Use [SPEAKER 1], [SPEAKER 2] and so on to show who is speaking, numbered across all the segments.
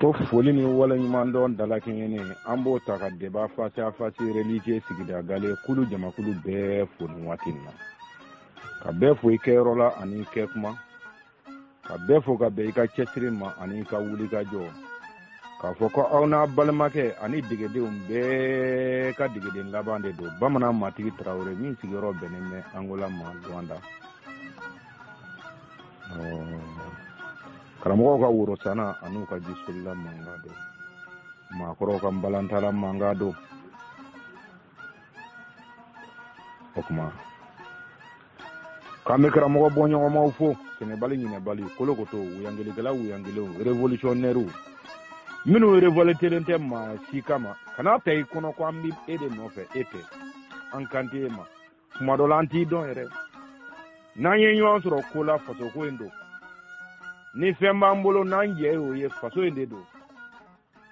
[SPEAKER 1] Ko foli ni waleɲumandɔn dalakɛɲɛnen, an b'o ta ka débat face à face religieux sigida gale kulu jamakulu bɛɛ fo nin waati in na, ka bɛɛ fo i kɛyɔrɔ la ani i kɛ kuma, ka bɛɛ fo ka bɛn i ka cɛsiri ma ani i ka wulikajɔ, k'a fɔ ko aw n'a balimakɛ ani degedenw bɛɛ ka degeden laban de don, Bamanan Matigi Tarawele min sigiyɔrɔ bɛnnen bɛ Angola ma Luanda. Karamɔgɔw ka worosana an'u ka jisolila mankan don, maakɔrɔw ka balantala mankan don. O tuma k'an bɛ karamɔgɔ bɔɲɔgɔnmaw fo, sɛgɛnbali ɲinɛbali, kolokoto, wuyangelikɛla wuyangelenw, révolutionnaires minnu révoltelen tɛ maa si kama. Kana ta i kɔnɔ ko an bɛ e de nɔfɛ, e tɛ, an kan tɛ e ma. Kuma dɔ la an t'i dɔn yɛrɛ. N'an ye ɲɔgɔn sɔrɔ ko la, fasoko in don. Ni fɛn b'an bolo n'an jɛ y'o ye, faso in de don.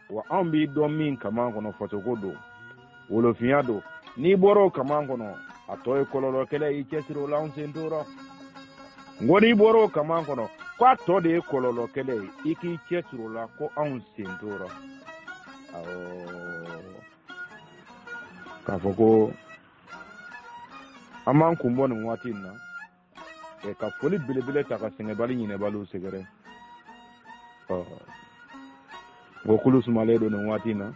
[SPEAKER 1] Wa anw b'i dɔn min kaman kɔnɔ, fasoko don, wolofinya don. N'i bɔra o kaman kɔnɔ, a tɔ ye kɔlɔlɔ kɛlɛ y'i cɛsiri o la, anw sen t'o rɔ. N ko n'i bɔra o kaman kɔnɔ, ko a tɔ de ye kɔlɔlɔ kɛlɛ ye, i k'i cɛsiri o la, ko anw sen t'o rɔ. Awɔ, k'a fɔ ko an b'an kun bɔ nin waati in na, ka foli belebele ta ka sɛgɛnbali ɲinɛbaliw sɛgɛrɛ. Ɔ, ko kulu sumalen don nin waati in na,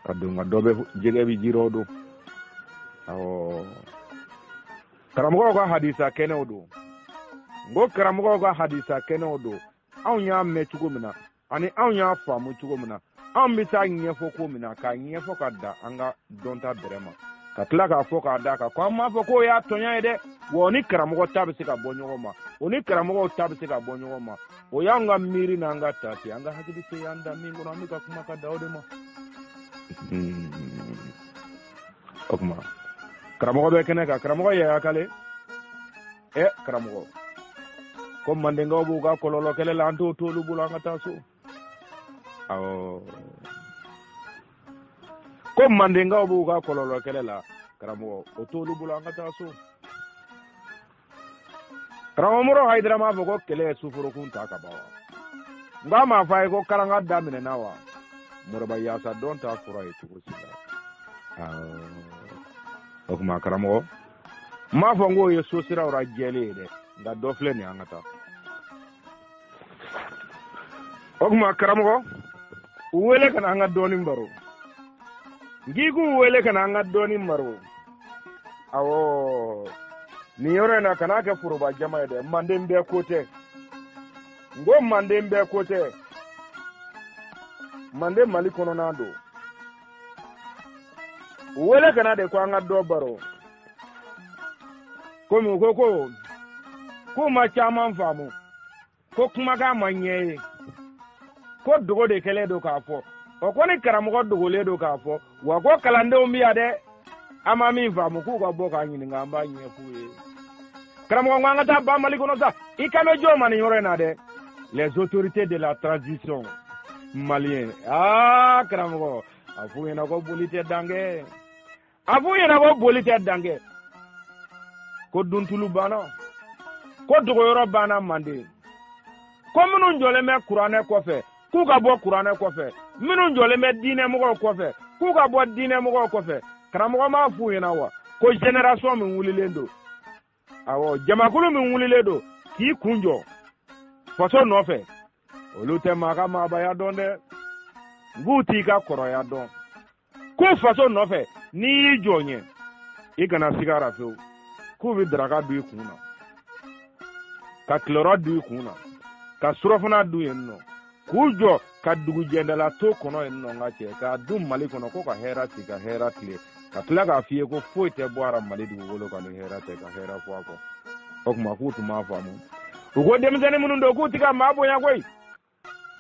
[SPEAKER 1] ka don ka dɔ bɛ jɛgɛ bɛ jirɔ don. Awɔ, karamɔgɔw ka hadisa kɛnɛw don. N ko karamɔgɔw ka hadisa kɛnɛw don. Anw y'a mɛn cogo min na ani anw y'a faamu cogo min na, anw bɛ taa ɲɛfɔ ko min na, k'a ɲɛfɔ ka da an ka dɔnta bɛrɛ ma, ka tila k'a fɔ k'a d'a kan ko an m'a fɔ k'o y'a tɔɲa ye dɛ. Wa o ni karamɔgɔ ta bɛ se ka bɔ ɲɔgɔn ma, o ni karamɔgɔw ta bɛ se ka bɔ ɲɔgɔn ma. O y'anw ka miiri n'an ka taasi, an ka hakili se y'an da min kɔnɔ, an bɛ ka kuma ka da o de ma. O tuma karamɔgɔ bɛ kɛnɛ kan, karamɔgɔ Yaya Kale. Karamɔgɔ, ko mandenkaw b'u ka kɔlɔlɔ kɛlɛ la, an t'o t'olu bolo, an ka taa so. Awɔ, ko mandenkaw b'u ka kɔlɔlɔ kɛlɛ la, karamɔgɔ, o t'olu bolo, an ka taa so. Karamɔgɔ Moro Hayidara m'a fɔ ko kɛlɛ ye suforokun ta ka ban wa? N k'a m'a fɔ a ye ko karanga daminɛna wa? Moriba yaasa dɔn t'a fura ye cogo si la. Awɔ, o tuma karamɔgɔ, n m'a fɔ n k'o ye so siraw la jɛlen ye dɛ, nka dɔ filɛ nin ye, an ka taa. O tuma karamɔgɔ, u wele ka na an ka dɔɔnin baro. N k'i k'u wele ka na an ka dɔɔnin baro. Awɔ, nin yɔrɔ in na, kan'a kɛ foroba jama ye dɛ, manden bɛɛ ko tɛ. N ko manden bɛɛ ko tɛ. Manden Mali kɔnɔna don. U wele ka na de ko an ka dɔ baro. Komi u ko ko k'u ma caman faamu, ko kumakan ma ɲɛ ye, ko dogo de kɛlen don k'a fɔ. O ko ni karamɔgɔ dogolen don k'a fɔ, wa ko kalandenw bɛ yan dɛ, an ma min faamu, k'u ka bɔ k'a ɲininka, an b'a ɲɛf'u ye. Karamɔgɔ, ko an ka taa ba Mali kɔnɔ sa. I kan bɛ jɔn ma nin yɔrɔ in na dɛ? Les autorités de la transition malien. Aa karamɔgɔ, a f'u ɲɛna ko boli tɛ dankɛ, a f'u ɲɛna ko boli tɛ dankɛ, ko duntulu banna, ko dogoyɔrɔ banna manden, ko minnu jɔlen bɛ kuranɛ kɔfɛ k'u ka bɔ kuranɛ kɔfɛ, minnu jɔlen bɛ diinɛmɔgɔw kɔfɛ k'u ka bɔ diinɛmɔgɔw kɔfɛ. Karamɔgɔ m'a f'u ɲɛna wa ko génération min wulilen don, awɔ, jamakulu min wulilen don k'i kun jɔ faso nɔfɛ, olu tɛ maa ka maabaya dɔn dɛ, n k'u t'i ka kɔrɔya dɔn. Ko faso nɔfɛ, n'i y'i jɔ ɲɛ, i kana siga a la fewu k'u bɛ daraka dun i kun na, ka tilɔrɔ dun i kun na, ka surɔfana dun yen nɔ, k'u jɔ ka dugujɛndala to kɔnɔ yen nɔ, n ka cɛ, k'a dun Mali kɔnɔ, ko ka hɛrɛ sigi, ka hɛrɛ tile, ka tila k'a f'i ye ko foyi tɛ bɔ a la Mali dugukolo kan ni hɛrɛ tɛ, ka hɛrɛ fɔ a kɔ. O tuma k'u tun m'a faamu. U ko denmisɛnnin minnu don, k'u ti ka maa bonya koyi,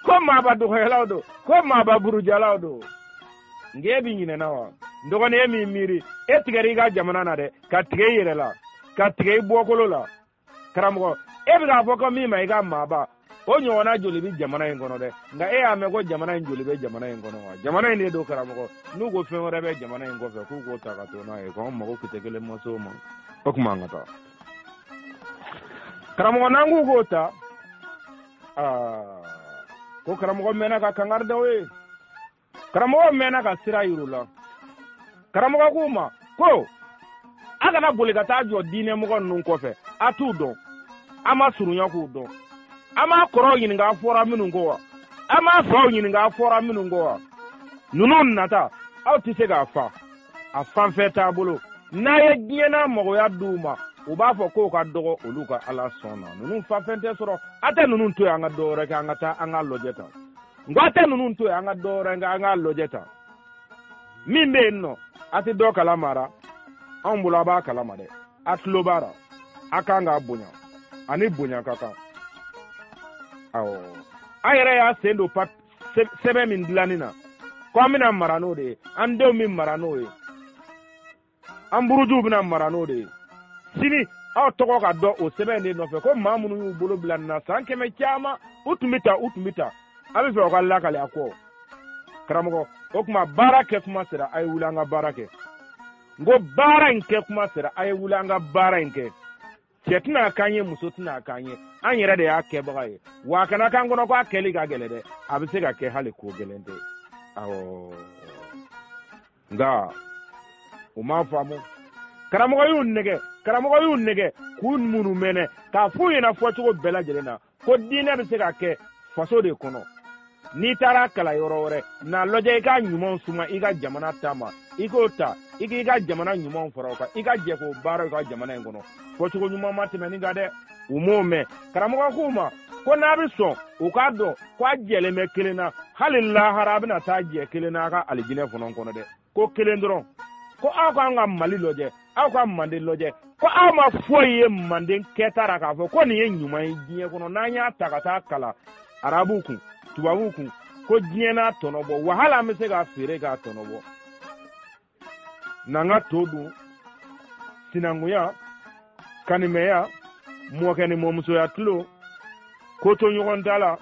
[SPEAKER 1] ko maaba dɔgɔyalaw don, ko maaba burujalaw don. Nka e b'i ɲinɛna wa? N dɔgɔnin, e m'i miiri, e tigɛra i ka jamana na dɛ, ka tigɛ i yɛrɛ la, ka tigɛ i bɔkolo la. Karamɔgɔ, e bɛ k'a fɔ ko min ma i ka maaba, o ɲɔgɔnna joli bɛ jamana in kɔnɔ dɛ? Nka e y'a mɛn ko jamana in joli bɛ jamana in kɔnɔ wa? Jamana in de don karamɔgɔ. N'u ko fɛn wɛrɛ bɛ jamana in kɔfɛ, k'u k'o ta ka to n'a ye, k'anw mago kisɛ kelen ma s'o ma. O tuma an ka taa karamɔgɔ, n'an k'u k'o ta, aa. Ko karamɔgɔ mɛnna ka kangari da o ye, karamɔgɔ mɛnna ka sira yir'u la. Karamɔgɔ k'u ma ko a kana boli ka taa jɔ diinɛmɔgɔ ninnu kɔfɛ, a t'u dɔn, a ma surunya k'u dɔn, a m'a kɔrɔw ɲininka a fɔra minnu kɔ wa, a m'a faw ɲininka a fɔra minnu kɔ wa. Ninnu nata aw tɛ se k'a fa, a fanfɛ t'a bolo. N'a ye diɲɛ n'a magoya d'u ma, u b'a fɔ k'o ka dɔgɔ olu ka ala sɔn na. Ninnu fanfɛn tɛ sɔrɔ. A tɛ ninnu to yen, an ka dɔ wɛrɛ kɛ, an ka taa an k'a lajɛ tan. N ko a tɛ ninnu to yen, an ka dɔ wɛrɛ kɛ, an k'a lajɛ tan. Min bɛ yen nɔ, a tɛ dɔ kalama ra, anw bolo a b'a kalama dɛ, a tulo b'a ra, a kan k'a bonya, ani bonya ka kan. Awɔ, an yɛrɛ y'a sen don sɛbɛn min dilanni na, ko an bɛna mara n'o de ye, an denw bɛ mara n'o ye, an burujuw bɛna mara n'o de ye. Sini aw tɔgɔ ka dɔn o sɛbɛn de nɔfɛ, ko maa minnu y'u bolo bila nin na san 100 caman, u tun bɛ ta, u tun bɛ ta. A bɛ fɛ aw ka lakali a kɔ. Karamɔgɔ, o tuma baara kɛ kuma sera, a ye wuli an ka baara kɛ. N ko baara in kɛ kuma sera, a ye wuli an ka baara in kɛ. Cɛ tɛna k'an ye, muso tɛna k'an ye, an yɛrɛ de y'a kɛbaga ye. Wa a kana k'an kɔnɔ ko a kɛli ka gɛlɛn dɛ, a bɛ se ka kɛ hali ko gɛlɛn tɛ. Awɔ, nka u m'a faamu. Karamɔgɔ y'u nɛgɛ, karamɔgɔ y'u nɛgɛ k'u munu mɛnɛ k'a f'u ɲɛna fɔcogo bɛɛ lajɛlen na ko diinɛ bɛ se ka kɛ faso de kɔnɔ. N'i taara kalan yɔrɔ wɛrɛ, n'a lajɛ i ka ɲumanw suma i ka jamana ta ma, i k'o ta, i k'i ka jamana ɲumanw fara o kan, i ka jɛ k'o baara i ka jamana in kɔnɔ. Fɔcogo ɲuman ma tɛmɛ nin kan dɛ, u m'o mɛn. Karamɔgɔ k'u ma ko n'a bɛ sɔn, u k'a dɔn ko a jɛlen bɛ kelen na, hali lahara a bɛna taa jɛ kelen na a ka alijinɛ fana kɔnɔ dɛ. Ko kelen dɔrɔn, ko aw k'an ka Mali lajɛ, aw ka Manden lajɛ, ko aw ma foyi ye Manden kɛta ra k'a fɔ ko nin ye ɲuman ye diɲɛ kɔnɔ, n'an y'a ta ka taa kalan arabuw kun, tubabuw kun, ko diɲɛ n'a tɔnɔ bɔ, wa hali an bɛ se k'a feere k'a tɔnɔ bɔ. N'an ka to dun, sinankunya, kanimɛya, mɔkɛ ni mɔmusoya tulo, ko to ɲɔgɔn ta la.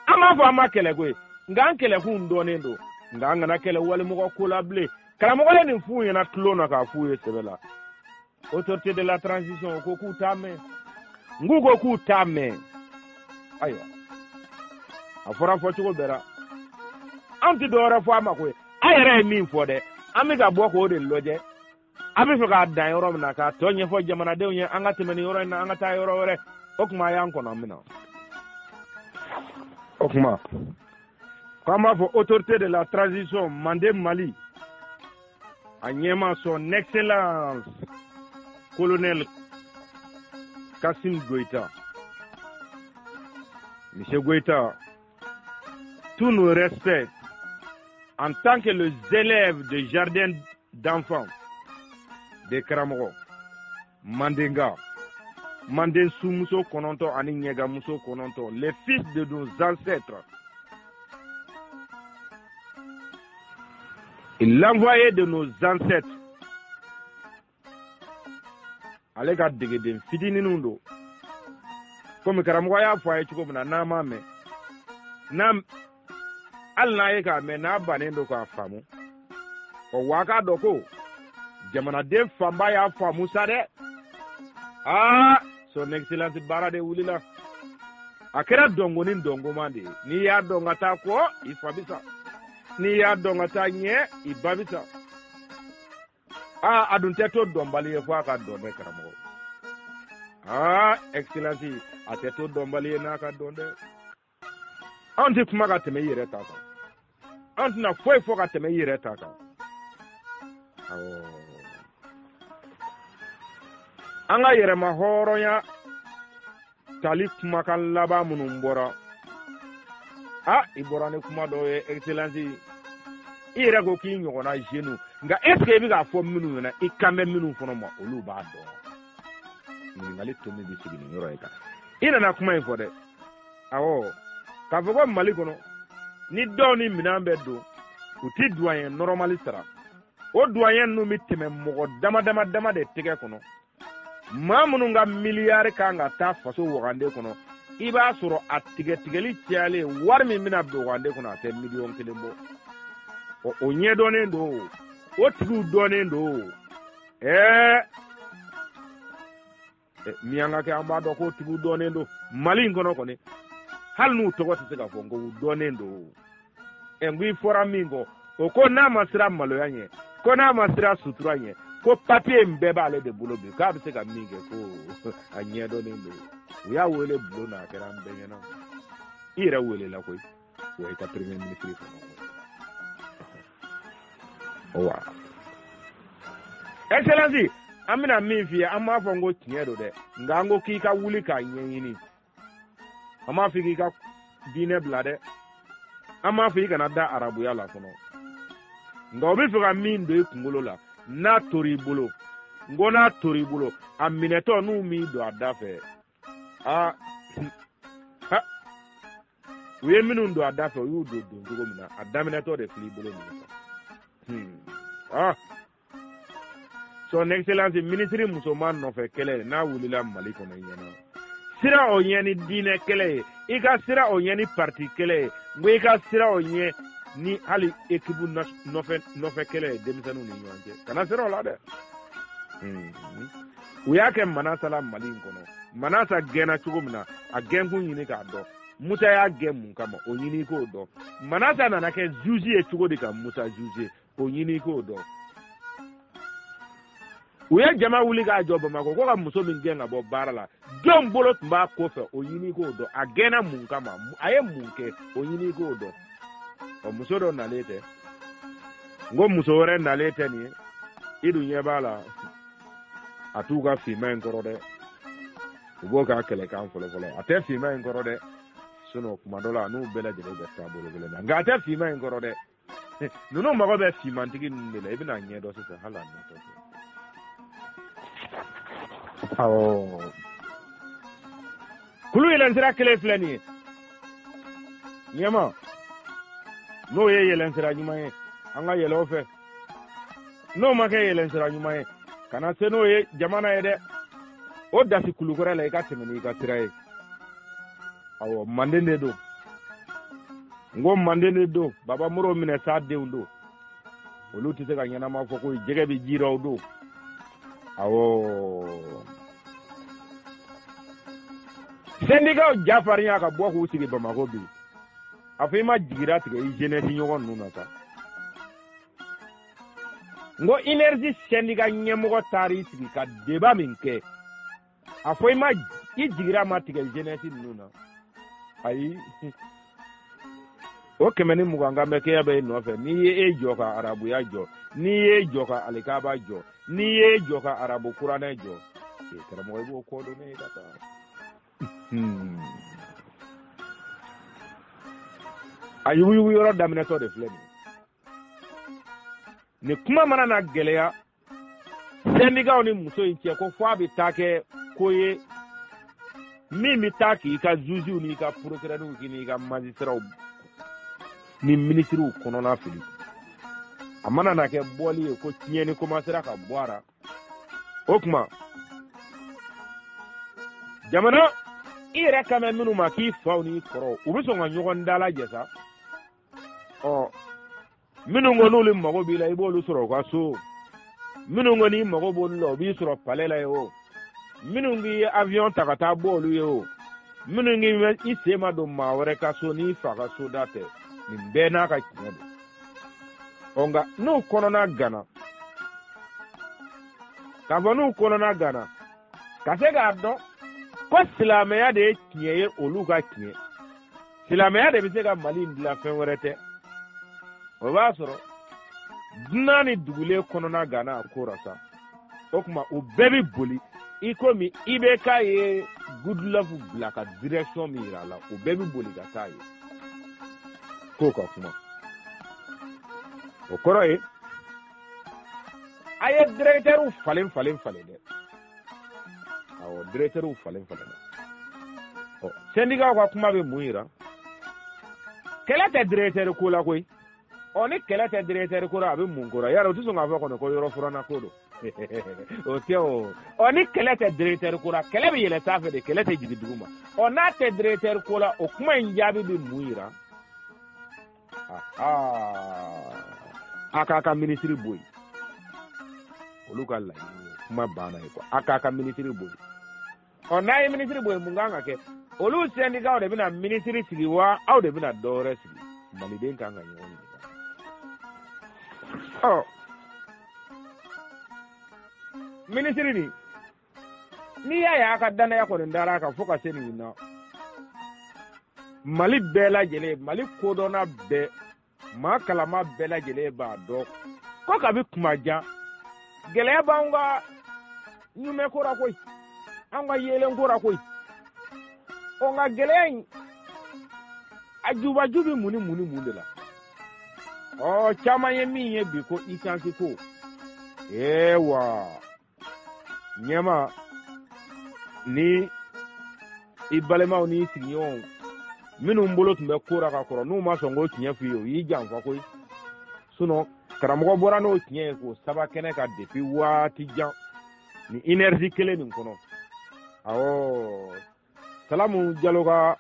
[SPEAKER 1] An b'a fɔ an ma kɛlɛ koyi, nka an kɛlɛkun dɔnnen don, nka an kana kɛlɛ walimɔgɔ ko la bilen. Karamɔgɔ ye nin f'u ɲɛna tulon na k'a f'u ye sɛbɛ la. Autorité de la transition ko k'u t'a mɛn, n k'u ko k'u t'a mɛn. Ayiwa, a fɔra fɔcogo bɛɛ la, an tɛ dɔwɛrɛ fɔ a ma koyi. A yɛrɛ ye min fɔ dɛ, an bɛ ka bɔ k'o de lajɛ. A bɛ fɛ k'a dan yɔrɔ min na, k'a tɔ ɲɛfɔ jamanadenw ye, an ka tɛmɛ nin yɔrɔ in na, an ka taa yɔrɔ wɛrɛ. O tuma a y'an kɔnɔ min na. O tuma k'an b'a fɔ autorité de la transition Manden Mali, a ɲɛmaa son excellence colonel Kassim Goïta. Monsieur Goïta, tous nos respects en tant que les élèves de jardin d'enfants de Karamɔgɔ Mandenka, Manden sumuso 9 ani ɲɛgamuso 9, les fils de nos ancêtres, et l'envoyé de nos ancêtres, ale ka degeden fitininw don. Komi karamɔgɔ y'a fɔ a ye cogo min na, n'a m'a mɛn, n'a hali n'a ye k'a mɛn, n'a bannen don k'a faamu, ɔ wa a k'a dɔn ko jamanaden fanba y'a faamu sa dɛ. Aa, son excellence baara de wulila, a kɛra dɔnko ni dɔnkoman de ye. N'i y'a dɔn ka taa kɔ, i fa bi sa, n'i y'a dɔn ka taa ɲɛ, i ba bi sa. Aa, a dun tɛ to dɔnbali ye fo a ka dɔn dɛ, karamɔgɔ. Aa, excellence, a tɛ to dɔnbali ye n'a ka dɔn dɛ. Anw tɛ kuma ka tɛmɛ i yɛrɛ ta kan, an tɛna foyi fɔ ka tɛmɛ i yɛrɛ ta kan. Awɔ, an ka yɛrɛma hɔrɔnya tali kumakan laban minnu bɔra, a i bɔra ni kuma dɔw ye excellence, i yɛrɛ ko k'i ɲɔgɔnna jeune, nka est ce que i bɛ k'a fɔ minnu ɲɛna, i kan bɛ minnu fana ma, olu b'a dɔn? Ɲininkali tomi bɛ sigi nin yɔrɔ in kan. I nana kuma in fɔ dɛ, awɔ, k'a fɔ ko Mali kɔnɔ ni dɔw ni minɛn bɛ don, u ti douanier normal sara, o douanier ninnu bɛ tɛmɛ mɔgɔ dama dama dama de tɛgɛ kɔnɔ, maa minnu ka miliyari kan ka taa faso wagande kɔnɔ, i b'a sɔrɔ a tigɛtigɛli cayalen, wari min bɛna don wagande kɔnɔ, a tɛ miliyɔn 1 bɔ. Ɔ, o ɲɛdɔnnen don, o tigiw dɔnnen don. Ɛɛ, miyanka kɛ, an b'a dɔn k'o tigiw dɔnnen don Mali in kɔnɔ kɔni. Hali n'u tɔgɔ tɛ se ka fɔ, nka u dɔnnen don. Ɛ, n ko i fɔra min kɔ, o ko n'a ma siran maloya ɲɛ, ko n'a ma siran sutura ɲɛ, ko papiye in bɛɛ b'ale de bolo bi, k'a bɛ se ka min kɛ, ko a ɲɛdɔnnen don. U y'a wele bulon na, a kɛra an bɛɛ ɲɛna. I yɛrɛ welela koyi, wa i ka premier ministre fana. Wa excellence, an bɛna min f'i ye, an m'a fɔ n ko tiɲɛ don dɛ, nka an ko k'i ka wuli k'a ɲɛɲini. An m'a fɔ k'i ka diinɛ bila dɛ, an m'a fɔ i kana da arabuya la fɔlɔ, nka o bɛ fɛ ka min don i kunkolo la, n'a tor'i bolo, n ko n'a tor'i bolo, a minɛtɔ n'u m'i don a da fɛ, aa ha, u ye minnu don a da fɛ, u y'u don don cogo min na, a daminɛtɔ de filɛ i bolo nin ye. Ah, son excellence minisiri musoman nɔfɛ kɛlɛ n'a wulila Mali kɔnɔ i ɲɛna, siran o ɲɛ ni diinɛ kɛlɛ ye, i ka siran o ɲɛ ni parti kɛlɛ ye, n ko i ka siran o ɲɛ ni hali ekipu nɔfɛ kɛlɛ ye denmisɛnninw ni ɲɔgɔn cɛ, kana siran o la dɛ. U y'a kɛ Manasa la Mali in kɔnɔ. Manasa gɛnna cogo min na, a gɛnkun ɲini k'a dɔn. Musa y'a gɛn mun kama, o ɲini k'o dɔn. Manasa nana kɛ juge ye cogo di ka Musa juge, o ɲini k'o dɔn. U ye jama wuli k'a jɔ Bamakɔ ko ka muso min gɛn ka bɔ baara la, jɔn bolo tun b'a kɔfɛ, o ɲini k'o dɔn. A gɛnna mun kama, a ye mun kɛ, o ɲini k'o dɔn. Ɔ, muso dɔ nalen tɛ, n ko muso wɛrɛ nalen tɛ nin ye, i dun ɲɛ b'a la, a t'u ka finman in kɔrɔ dɛ. U b'o k'a kɛlɛkan fɔlɔfɔlɔ, a tɛ finman in kɔrɔ dɛ, sinon kuma dɔ la n'u bɛɛ lajɛlen bɛ taabolo kelen na, nka a tɛ finman in kɔrɔ dɛ. Ninnu mago bɛ finmantigi ninnu de la, i bɛna ɲɛ dɔn sisan, hali a natɔ tɛ. Awɔ, kulu yɛlɛnsira kelen filɛ nin ye ɲɛma, n'o ye yɛlɛnsira ɲuman ye, an ka yɛlɛ o fɛ. N'o ma kɛ yɛlɛnsira ɲuman ye, kana se n'o ye jamana ye dɛ. O dasi kulukɔrɔ la, i ka tɛmɛ n'i ka sira ye. Awɔ, manden de don, n ko manden de don. Baba Moro minɛ sa denw don, olu tɛ se ka ɲɛnama fɔ ko jɛgɛ bɛ ji rɔ don. Awɔ, sɛndikaw ja farinya ka bɔ k'u sigi Bamakɔ bi, a fɔ i ma jigira tigɛ i jeunesse ɲɔgɔn ninnu na sa. N ko énergie sɛndika ɲɛmɔgɔ taar'i sigi ka débat min kɛ, a fɔ i ma i jigira ma tigɛ jeunesse ninnu na. Ayi, o 120 kan bɛ kɛya bɛ i nɔfɛ. N'i ye e jɔ ka arabuya jɔ, n'i ye e jɔ ka alikaba jɔ, n'i ye e jɔ ka arabu kuranɛ jɔ, ee karamɔgɔ, i b'o kɔ don ne ye ka taa. A yuguyugu yɔrɔ daminɛtɔ de filɛ nin ye. Nin kuma mana na gɛlɛya sɛndikaw ni muso in cɛ, ko fo a bɛ taa kɛ ko ye min bɛ taa k'i ka zuziw n'i ka procureur k'i n'i ka magistratw ni minisiriw kɔnɔna fili, a mana na kɛ bɔli ye ko tiɲɛni komansera ka bɔ a la, o tuma jamana i yɛrɛ kan bɛ minnu ma k'i faw n'i kɔrɔw, u bɛ sɔn ka ɲɔgɔn dalajɛ sa. Ɔ, minnu ko n'olu mago b'i la, i b'olu sɔrɔ u ka so. Minnu ko n'i mago b'olu la, u b'i sɔrɔ palais la ye o. Minnu k'i ye avion ta ka taa bɔ olu ye o. Minnu k'i i sen ma don maa wɛrɛ ka so n'i fa ka soda tɛ, nin bɛɛ n'a ka tiɲɛ don. Ɔ, nka n'u kɔnɔna gana, k'a fɔ n'u kɔnɔna gana ka se k'a dɔn ko silamɛya de ye tiɲɛ ye, olu ka tiɲɛ silamɛya de bɛ se ka Mali in dilan, fɛn wɛrɛ tɛ. O b'a sɔrɔ dunan ni dugulen kɔnɔna gana a ko ra sa. O tuma u bɛɛ bɛ boli i komi IBK ye Goodluck bila ka direction min yira a la, u bɛɛ bɛ boli ka taa yen k'o ka kuma. O kɔrɔ ye a ye directeurw falen falen falen dɛ. Awɔ, directeurw falen falen dɛ. Ɔ, sɛndikaw ka kuma bɛ mun yira? Kɛlɛ tɛ directeur ko la koyi. Ɔ, ni kɛlɛ tɛ directeur ko la, a bɛ mun ko la? Yala u tɛ sɔn k'a fɔ kɔni ko yɔrɔ furanna ko don? O tɛ o. Ɔ, ni kɛlɛ tɛ directeur ko la, kɛlɛ bɛ yɛlɛ sanfɛ de, kɛlɛ tɛ jigin dugu ma. Ɔ, n'a tɛ directeur ko la, o kuma in jaabi bɛ mun yira? A k'a ka minisiri bɔ yen, olu ka laɲini ye. Kuma banna ye quoi, a k'a ka minisiri bɔ yen. Ɔ, n'a ye minisiri bɔ yen, mun kan ka kɛ? Olu sɛndikaw de bɛna minisiri sigi wa aw de bɛna dɔ wɛrɛ sigi? Maliden kan ka ɲɔgɔn ɲininka. Ɔ minisiri nin, n'i y'a ye a ka danaya kɔni dara a kan fo ka se nin na, Mali bɛɛ lajɛlen, Mali kodɔnna bɛɛ, maa kalama bɛɛ lajɛlen b'a dɔn ko kabi kuma jan gɛlɛya b'anw ka ɲumɛ ko la koyi, anw ka yeelen ko la koyi. Ɔ nka gɛlɛya in a jubaju bɛ mun ni mun ni mun de la? Ɔ caman ye min ye bi ko isansi ko, ewa ɲɛma ni i balimaw n'i sigiɲɔgɔnw minnu bolo tun bɛ ko la ka kɔrɔ, n'u ma sɔn k'o tiɲɛ f'i ye, u y'i janfa koyi. Sinɔn karamɔgɔ bɔra n'o tiɲɛ ye k'o saba kɛnɛ kan depuis waati jan ni énergie kelen nin kɔnɔ. Awɔ, Salamu Jalo ka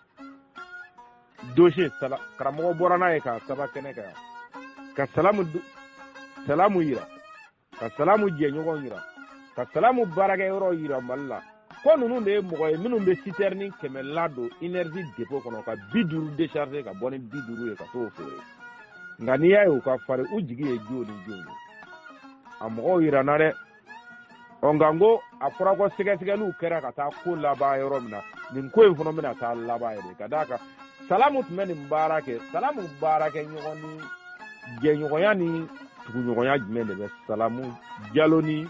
[SPEAKER 1] dossier, karamɔgɔ bɔra n'a ye k'a saba kɛnɛ kan yan, ka Salamu yira, ka Salamu jɛɲɔgɔn yira, ka Salamu baarakɛyɔrɔ yira Mali la, ko ninnu de ye mɔgɔ ye minnu bɛ sitɛrini 100 ladon énergie dépôt kɔnɔ ka 50 décharger ka bɔ ni 50 ye ka t'o feere. Nka n'i y'a ye u ka farin, u jigi ye jo ni jo ye, a mɔgɔw yira n na dɛ. Ɔ nka n ko a fɔra ko sɛgɛsɛgɛliw kɛra ka taa ko laban yɔrɔ min na, nin ko in fana bɛna taa laban yɛrɛ, ka d'a kan Salamu tun bɛ nin baara kɛ. Salamu baara kɛ ɲɔgɔn ni jɛɲɔgɔnya ni tuguɲɔgɔnya jumɛn de bɛ Salamu Jalo ni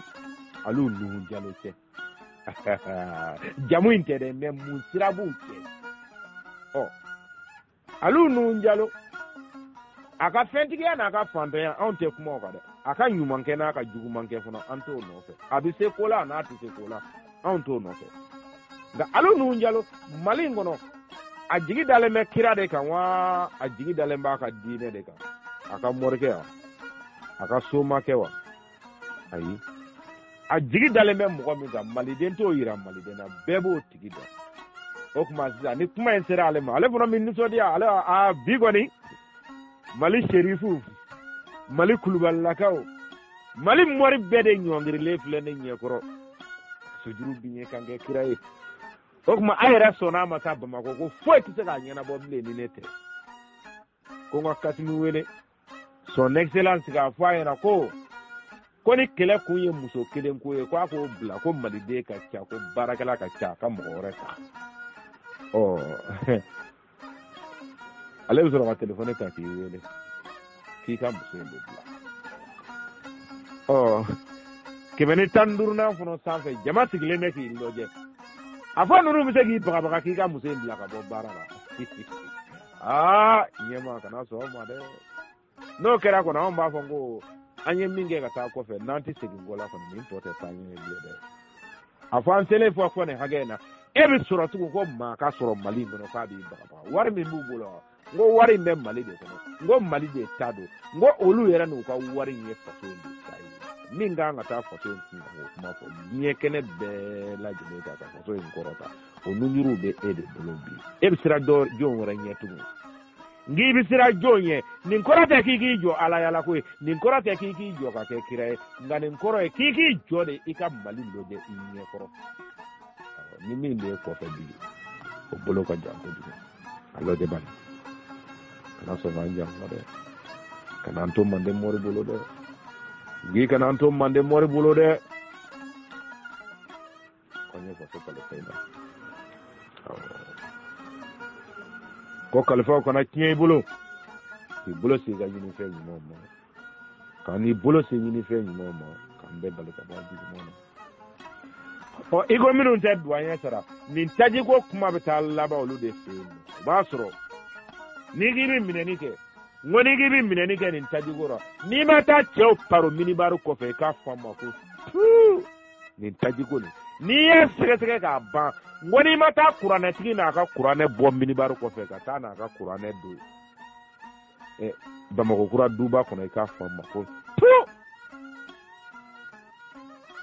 [SPEAKER 1] Aliyu Nuhu Jalo cɛ? Jamu in tɛ dɛ, mɛ mun sira b'u cɛ? Ɔ Aliyu Nuhu Jalo, a ka fɛntigiya n'a ka fantanya, anw tɛ kuma o kan dɛ. A ka ɲumankɛ n'a ka jugumankɛ fana, an t'o nɔfɛ. A bɛ se ko la, a n'a tɛ se ko la, anw t'o nɔfɛ. Nka Aliyu Nuhu Jalo, Mali in kɔnɔ, a jigi dalen bɛ kira de kan wa a jigi dalen b'a ka diinɛ de kan? A ka morikɛ wa? A ka somakɛ wa? Ayi, a jigi dalen bɛ mɔgɔ min kan, maliden t'o yira maliden na, bɛɛ b'o tigi dɔn. O tuma sisan ni kuma in sera ale ma, ale fana bɛ nisɔndiya. Ale a bi kɔni, Mali serifu, Mali kulubalilakaw, Mali mɔri bɛɛ de ɲɔngirilen filɛ ne ɲɛkɔrɔ, sojuru bi ɲɛ kan kɛ kira ye. O tuma a yɛrɛ sɔnna a ma taa Bamakɔ ko foyi tɛ se k'a ɲɛnabɔ bilen ni ne tɛ. Ko n ka Kasimi wele, son excellence, k'a fɔ a ɲɛna ko ni kɛlɛ kun ye muso kelen ko ye, ko a k'o bila, ko maliden ka ca, ko baarakɛla ka ca, a ka mɔgɔ wɛrɛ ta. Ɔ ale bɛ sɔrɔ ka telefɔni ta k'i wele k'i ka muso in de bila. Ɔ 115nan fana sanfɛ, jama sigilen bɛ k'i lajɛ, a fɔ ninnu bɛ se k'i bagabaga k'i ka muso in bila ka bɔ baara la. Aa ɲɛma, kana sɔn o ma dɛ. N'o kɛra kɔni, anw b'a fɔ ko an ye min kɛ ka taa kɔfɛ, n'an tɛ segin kɔ la kɔni, nin tɔ tɛ taa ɲɛ bilen dɛ. A fɔ an selen fɔ nin hakɛ in na, e bɛ sɔrɔ tugun ko maa ka sɔrɔ Mali in kɔnɔ k'a b'i bagabaga wari min b'u bolo. N ko wari in bɛ Mali de kɔnɔ, n ko Mali de ta don, n ko olu yɛrɛ n'u ka wari in ye faso in de ta ye. Min kan ka taa faso in kun kan k'o kuma fɔ diɲɛ kɛnɛ bɛɛ lajɛlen kan ka faso in kɔrɔta, o nunjuruw bɛ e de bolo bi. E bɛ siran jɔn wɛrɛ ɲɛ tugun? N k'i bɛ siran jɔn ɲɛ? Nin kɔrɔ tɛ k'i k'i jɔ ala yala ko ye, nin kɔrɔ tɛ k'i k'i jɔ ka kɛ kira ye, nka nin kɔrɔ ye k'i k'i jɔ de i ka Mali lajɛ i ɲɛ kɔrɔ. Ni min bɛ kɔfɛ bi, o bolo ka jan kojugu. A lajɛ bani, kana sɔn k'an janfa dɛ, kana an to mande mɔri bolo dɛ. N k'i kana an to mande mɔri bolo dɛ. Ko n ye faso kalifa i la, ko kalifaw kana tiɲɛ i bolo, k'i bolo se i ka ɲinifɛn ɲumanw ma, k'an n'i bolo se ɲinifɛn ɲumanw ma, k'an bɛɛ bali ka bɔ a jugumanw na. Ɔ i ko minnu tɛ duwanyɛ sara, nin tajiko kuma bɛ taa laban olu de fɛ yen nɔ. O b'a sɔrɔ n'i k'i bɛ minɛni kɛ, n ko n'i k'i bɛ minɛni kɛ nin tajiko la, n'i ma taa cɛw paro minibari kɔfɛ, i k'a fɔ a ma ko tuu nin tajiko nin, n'i y'a sɛgɛsɛgɛ k'a ban, n ko n'i ma taa kuranɛtigi n'a ka kuranɛ bɔ minibari kɔfɛ ka taa n'a ka kuranɛ don Bamakɔ kura duba kɔnɔ, i k'a fɔ a ma ko tuu.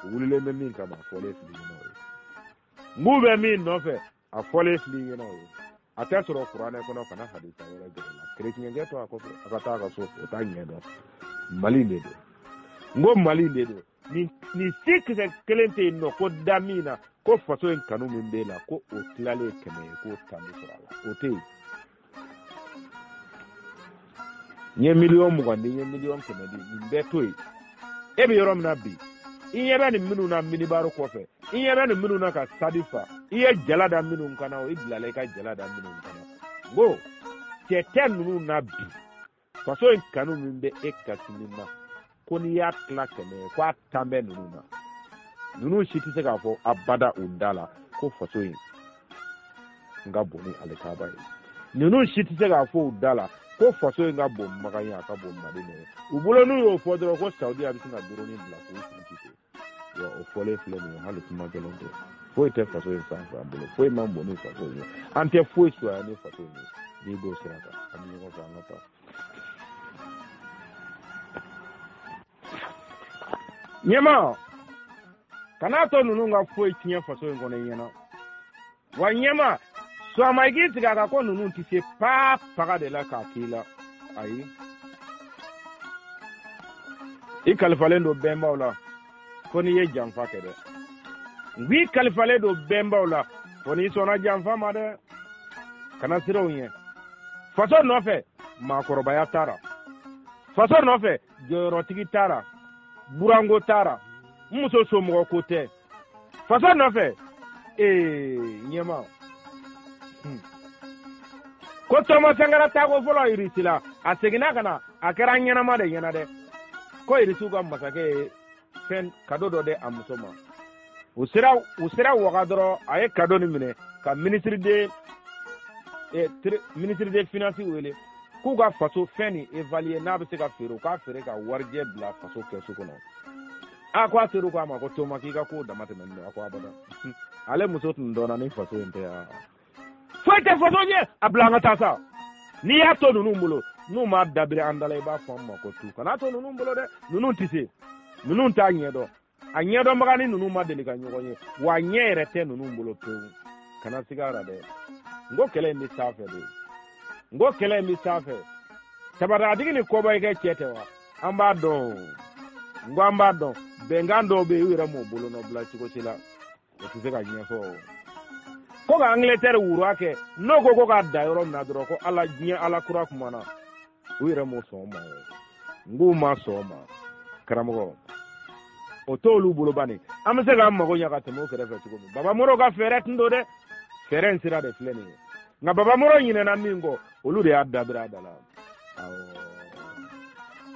[SPEAKER 1] U wulilen bɛ min kama, a fɔlen filɛ ɲɛna o ye. N k'u bɛ min nɔfɛ, a fɔlen filɛ ɲɛna o ye. A tɛ sɔrɔ kuranɛ kɔnɔ, kana hadisa wɛrɛ gɛrɛ la. Kerecɛnkɛ to a kɔfɛ, a ka taa a ka so, o t'a ɲɛ dɔn. Mali in de don, n ko Mali in de don. Nin si kisɛ kelen tɛ yen nɔ ko da min na ko faso in kanu min b'e la ko o tilalen 100 ye k'o 10 bɛ sɔrɔ a la, o tɛ yen. N ye miliyɔn 20 di, n ye miliyɔn 100 di, nin bɛɛ to yen. E bɛ yɔrɔ min na bi, i ɲɛ bɛ nin minnu na minibaro kɔfɛ, i ɲɛ bɛ nin minnu na ka sadi fa, i ye jala da minnu kan na, o i bilala i ka jala da minnu kan na. N ko cɛ tɛ ninnu na bi, faso in kanu min bɛ e Kasimi na, ko n'i y'a tila 100 ye ko a 10 bɛ ninnu na. Ninnu si tɛ se k'a fɔ abada u da la ko faso in n ka bon ni alikaba ye. Ninnu si tɛ se k'a fɔ u da la ko faso in ka bon Makan ye, a ka bon Madina ye. U bolo n'u y'o fɔ dɔrɔn ko Saudiya bɛ sin ka doroni bila k'u kun ci ten. Wa o fɔlen filɛ nin ye, hali kuma gɛlɛn tɛ. Foyi tɛ faso in sanfɛ an bolo, foyi man bon ni faso in ye, an tɛ foyi suya ni faso in ye. N'i b'o sira kan, an bɛ ɲɔgɔn fɛ, an ka taa. Ɲɛma, kan'a to ninnu ka foyi tiɲɛ faso in kɔnɔ i ɲɛna. Wa ɲɛma, sɔn a ma i k'i sigi a kan ko ninnu tɛ se paa paga de la k'a k'i la. Ayi, i kalifalen don bɛnbaw la fo n'i ye janfa kɛ dɛ. N k'i kalifalen don bɛnbaw la fo n'i sɔnna janfa ma dɛ. Kana siran u ɲɛ. Faso nɔfɛ, maakɔrɔbaya t'a la. Faso nɔfɛ, jɔyɔrɔtigi t'a la, buranko t'a la, n muso somɔgɔ ko tɛ. Faso nɔfɛ, ee ɲɛma. Ko Tɔma Sankara taako fɔlɔ Irisi la, a seginna ka na, a kɛra ɲɛnama de ɲɛna dɛ. Ko Irisiw ka masakɛ ye fɛn kado dɔ di a muso ma. U sera waga dɔrɔn, a ye kado nin minɛ ka ministre de finance wele k'u ka faso fɛn nin évaluer, n'a bɛ se ka feere, u k'a feere ka warijɛ bila faso kɛsu kɔnɔ. A ko a teriw k'a ma ko Toma k'i ka kow dama tɛmɛnen don. A ko abada, ale muso tun dɔnna ni faso in tɛ yan. Foyi tɛ faso ɲɛ, a bila an ka taa sa. N'i y'a to ninnu bolo, n'u m'a dabiri an da la, i b'a fɔ an ma ko tu. Kan'a to ninnu bolo dɛ, ninnu tɛ se, ninnu t'a ɲɛdɔn. A ɲɛdɔnbaga ni ninnu ma deli ka ɲɔgɔn ye, wa ɲɛ yɛrɛ tɛ ninnu bolo pewu. Kana siga a la dɛ. N ko kɛlɛ in bɛ sanfɛ de. N ko kɛlɛ in bɛ sanfɛ. Tabadatigi ni kɔbɔyikɛ cɛ tɛ wa? An b'a dɔn. N ko an b'a dɔn. Bɛnkan dɔw bɛ yen, u yɛrɛ m'o bolonɔ bila cogo si la. O tɛ se ka ɲɛfɔ o. Ko ka Angleterre wura kɛ, n'o ko ko k'a da yɔrɔ min na dɔrɔn, ko ala diɲɛ ala kura kumana. U yɛrɛ m'o sɔn o ma o. N k'u ma sɔn o ma. Karamɔgɔ, o t'olu bolo bani. An bɛ se k'an mago ɲɛ ka tɛmɛ o kɛrɛfɛ cogo min. Baba Moro ka fɛɛrɛ tun don dɛ. Fɛɛrɛ in sira de filɛ nin ye. Nka Baba Moro ɲinɛna min kɔ, olu de y'a dabiri a da la. Awɔ.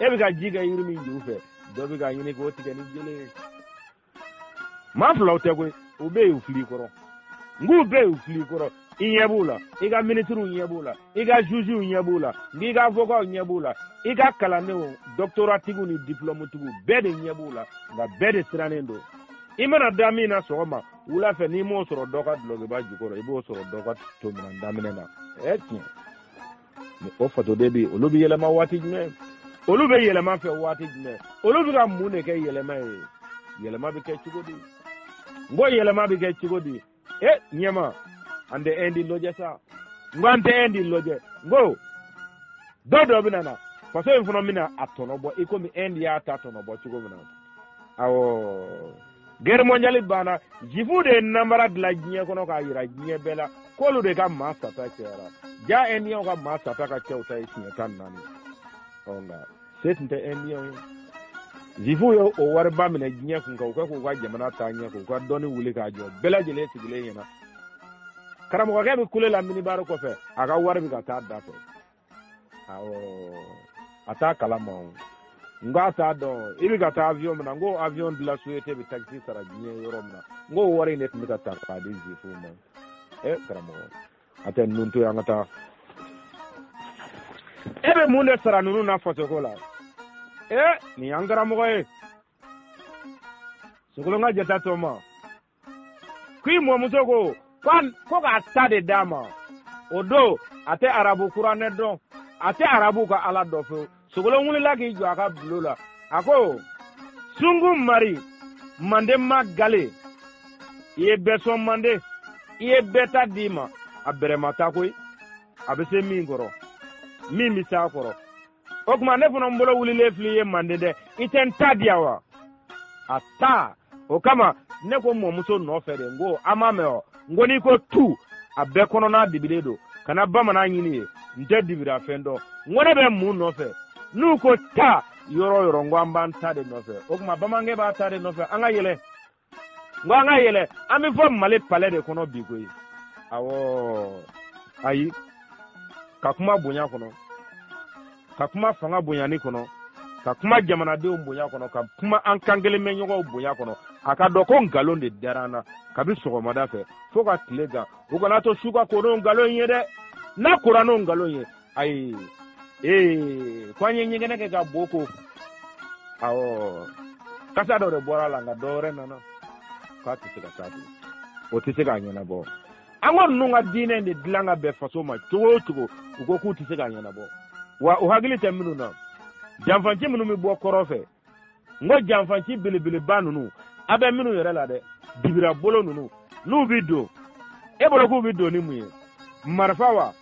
[SPEAKER 1] E bɛ ka ji kɛ yiri min ju fɛ, dɔ bɛ ka ɲini k'o tigɛ ni jele ye. Maa filaw tɛ koyi, u bɛ yen u fili kɔrɔ. N k'u bɛ yen u fili kɔrɔ. I ɲɛ b'u la, i ka minisiriw ɲɛ b'u la, i ka jugew ɲɛ b'u la, n'i ka avocats ɲɛ b'u la, i ka kalandenw, doctorat-tigiw ni diplôme-tigiw bɛɛ de ɲɛ b'u la, nka bɛɛ de sirannen don. I mana da min na sɔgɔma, wula fɛ n'i m'o sɔrɔ dɔ ka dulɔkiba jukɔrɔ, i b'o sɔrɔ dɔ ka tominan daminɛ na. Ɛ tiɲɛ. Ni o fasoden bɛ yen, olu bɛ yɛlɛma waati jumɛn? Olu bɛ yɛlɛma fɛ waati jumɛn? Olu bɛ ka mun de kɛ yɛlɛma ye? Yɛlɛma bɛ kɛ cogo di? N ko yɛlɛma bɛ kɛ cogo di? E ɲɛma, an tɛ Indi lajɛ sa. N ko an tɛ Indi lajɛ. N ko dɔ dɔ bɛ na, faso in fana bɛna a tɔnɔ bɔ i komi Indi y'a ta tɔnɔ bɔ cogo min na. Awɔ. Guerre mondiale banna, Juifs de ye nanbara dilan diɲɛ kɔnɔ k'a yira diɲɛ bɛɛ la k'olu de ka maa sata cayara. Ja Indiens ka maa sata ka ca u ta ye siɲɛ 14. Ɔ nka se tun tɛ Indiens ye. Juifs ye o wariba minɛ diɲɛ kun kan, u ka k'u ka jamana taa ɲɛ, k'u ka dɔnni wuli k'a jɔ bɛɛ lajɛlen sigilen ɲɛna. Karamɔgɔkɛ bɛ kule la minibari kɔfɛ, a ka wari bɛ ka taa da fɛ. Awɔ, a t'a kalama o. N k'a t'a dɔn. I bɛ ka taa avion min na, n ko avion dilan société bɛ taxi sara diɲɛ yɔrɔ min na, n ko wari in de tun bɛ ka ta k'a di Juifs ma. Ɛ karamɔgɔ, a tɛ ninnu to yen, an ka taa. E bɛ mun de sara ninnu na fasoko la? Ɛ nin y'an karamɔgɔ ye. Sogolon ka jata tɔ ma. K'i mɔmuso ko ko k'a ta de d'a ma. O don a tɛ arabu kuranɛ dɔn, a tɛ arabu ka ala dɔn fewu. Sogolon wulila k'i jɔ a ka bulon la, a ko sungu mari manden ma gale, i ye bɛɛ sɔn manden, i ye bɛɛ ta d'i ma, a bɛrɛma ta koyi, a bɛ se min kɔrɔ, min bɛ s'a kɔrɔ. O tuma ne fana n bolo wulilen filɛ i ye manden dɛ, i tɛ n ta di yan wa? A ta o kama, ne ko mɔmuso nɔfɛ de, n ko an m'a mɛn o, n ko n'i ko tu, a bɛɛ kɔnɔna dibilen don. Kana bamanan ɲini ye, n tɛ dibira fɛn dɔn. N ko ne bɛ mun nɔfɛ? N'u ko ta yɔrɔ o yɔrɔ, n ko an b'an ta de nɔfɛ. O tuma bamanankɛ b'a ta de nɔfɛ. An ka yɛlɛ, n ko an ka yɛlɛ, an bɛ fɔ Mali palais de kɔnɔ bi koyi. Awɔ, ayi, ka kuma bonya kɔnɔ, ka kuma fanga bonyani kɔnɔ, ka kuma jamanadenw bonya kɔnɔ, ka kuma an kan kelen bɛ ɲɔgɔnw bonya kɔnɔ, a ka dɔn ko nkalon de dara an na kabi sɔgɔmada fɛ fo ka tile gan. U kana to su ka ko n'o nkalon ye dɛ. N'a kora n'o nkalon ye, ayi, ee, ko an ye ɲɛgɛnɛ kɛ ka bo ko. Awɔ, kasa dɔ de bɔra a la, nka dɔ wɛrɛ nana k'a tɛ se ka taa ten, o tɛ se k'a ɲɛnabɔ. An ko ninnu ka diinɛ de dilan ka bɛn faso ma cogo o cogo, u ko k'u tɛ se k'a ɲɛnabɔ. Wa u hakili tɛ minnu na, janfanci minnu bɛ bɔ kɔrɔn fɛ, n ko janfanci belebeleba ninnu, a bɛ minnu yɛrɛ la dɛ, dibira bolo ninnu, n'u bɛ don, e bolo k'u bɛ don ni mun ye? Marifa wa?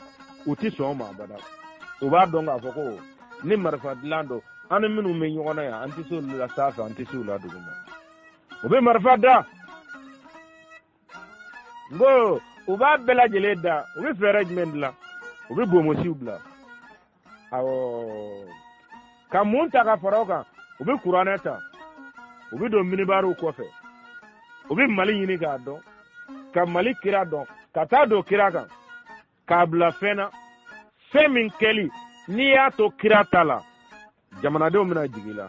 [SPEAKER 1] U tɛ sɔn o ma abada. U b'a dɔn k'a fɔ ko ni marifa dilan don, an ni minnu bɛ ɲɔgɔn na yan, an tɛ se olu la sanfɛ, an tɛ se u la duguma. U bɛ marifa da, n ko u b'a bɛɛ lajɛlen da. U bɛ fɛɛrɛ jumɛn dilan? U bɛ bonbonsiw bila. Awɔ, ka mun ta ka fara o kan? U bɛ kuranɛ ta, u bɛ don minibariw kɔfɛ, u bɛ Mali ɲini k'a dɔn, ka Mali kira dɔn, ka taa don kira kan k'a bila fɛn na, fɛn min kɛli n'i y'a to kira ta la, jamanadenw bɛna jigin i la.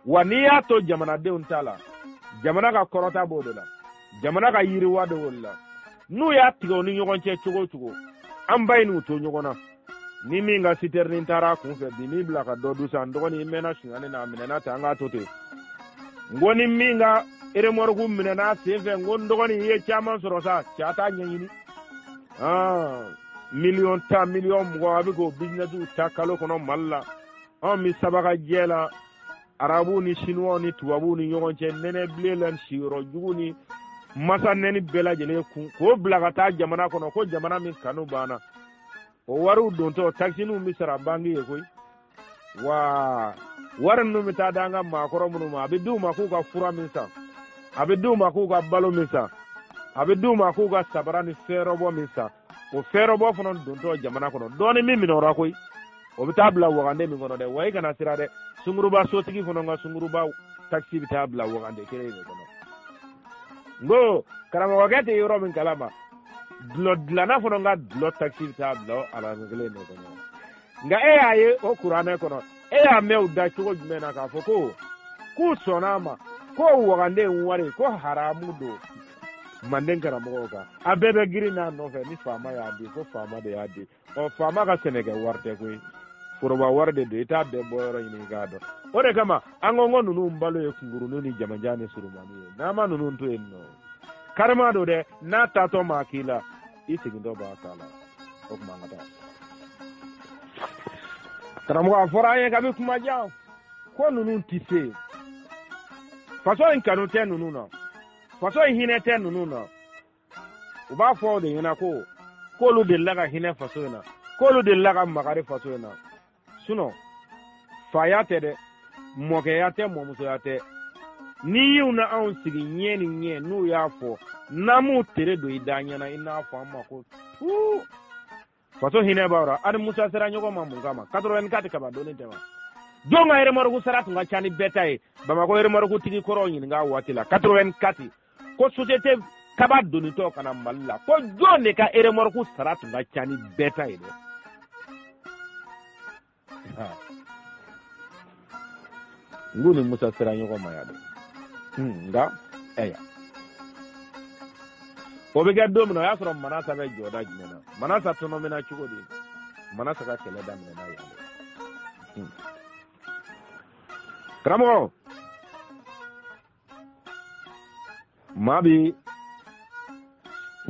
[SPEAKER 1] Wa n'i y'a to jamanadenw ta la, jamana ka kɔrɔta b'o de la, jamana ka yiriwa de b'o de la. N'u y'a tigɛ u ni ɲɔgɔn cɛ cogo o cogo, an ba in n'u to ɲɔgɔn na. Ni min ka sitɛrini taara a kun fɛ bi, n'i bila ka dɔ dun sa, n dɔgɔnin, i mɛnna sunyani na, a minɛna ten, an k'a to ten. N ko ni min ka eremɔriku minɛna a sen fɛ, n ko n dɔgɔnin, i ye caman sɔrɔ sa, cɛ, a t'a ɲɛɲini. Miliyɔn 10, miliyɔn 20, a bɛ k'o bizinɛsiw ta kalo kɔnɔ Mali la. Anw bɛ sabaka jɛ la arabuw ni sinuwaw ni tubabuw ni ɲɔgɔn cɛ, nɛnɛbilen la, siyɔrɔ jugu ni masa nɛni bɛɛ lajɛlen kun, k'o bila ka taa jamana kɔnɔ ko jamana min kanu banna. O wariw dontɔ, takisiniw bɛ sara banki ye koyi. Wa wari ninnu bɛ taa d'an ka maakɔrɔ minnu ma, a bɛ d'u ma k'u ka fura min san, a bɛ d'u ma k'u ka balo min san, a bɛ d'u ma k'u ka sabara ni fɛɛrɛbɔ min san. O fɛɛrɛbɔ fana dontɔ jamana kɔnɔ, dɔɔni min minɛ o ra koyi, o bɛ taa bila wagande min kɔnɔ dɛ. Wa i kana siran dɛ, sunguruba sotigi fana ka sunguruba takisi bɛ taa bila wagande kelen de kɔnɔ. N ko karamɔgɔkɛ tɛ yɔrɔ min kalama, dulɔ dilanna fana ka dulɔ takisi bɛ taa bila o alamɛ kelen de kɔnɔ. Nka e y'a ye o kuranɛ kɔnɔ, e y'a mɛn u da cogo jumɛn na k'a fɔ ko k'u sɔnna a ma ko wagande wari ko haramu don manden karamɔgɔw kan? A bɛɛ bɛ girin n'a nɔfɛ ni faama y'a di, ko faama de y'a di. Ɔ, faama ka sɛnɛkɛ wari tɛ koyi, foroba wari de don. I t'a bɛɛ bɔ yɔrɔ ɲini i k'a dɔn. O de kama an ko ko ninnu balo ye kunkurunin ni jamajan ni surumani ye. N'an ma ninnu to yen nɔ, karima don dɛ, n'a taatɔ maa k'i la, i segintɔ b'a k'a la. O tuma an ka taa, karamɔgɔ. A fɔra an ye kabi kuma jan ko ninnu tɛ se, faso in kanu tɛ ninnu na, faso in hinɛ tɛ ninnu na. U b'a fɔ o de ɲɛna ko k'olu delila ka hinɛ faso in na, k'olu delila ka makari faso in na. Sinɔn faya tɛ dɛ, mɔkɛya tɛ, mɔmusoya tɛ. N'i y'u na anw sigi ɲɛ ni ɲɛ, n'u y'a fɔ n'an m'u tere don i da ɲɛna, i n'a fɔ an ma ko tuu faso hinɛ b'aw ra. Ani Musa sera ɲɔgɔn ma mun kama? 84 kaba donni tɛ wa? Jɔn ka eremɔriku sara tun ka ca ni bɛɛ ta ye? Bamakɔ eremɔriku tigi kɔrɔw ɲininka waati la 84 ko société kaba donitɔ ka na Mali la, ko jɔn de ka eremɔriku sara tun ka ca ni bɛɛ ta ye dɛ? N k'u ni Musa sera ɲɔgɔn ma yan dɛ. Nka ɛya, o bɛ kɛ don min na, o y'a sɔrɔ Manasa bɛ jɔda jumɛn na? Manasa tɔnɔmina cogo di? Manasa ka kɛlɛ daminɛna yan dɛ. Karamɔgɔ, maa bi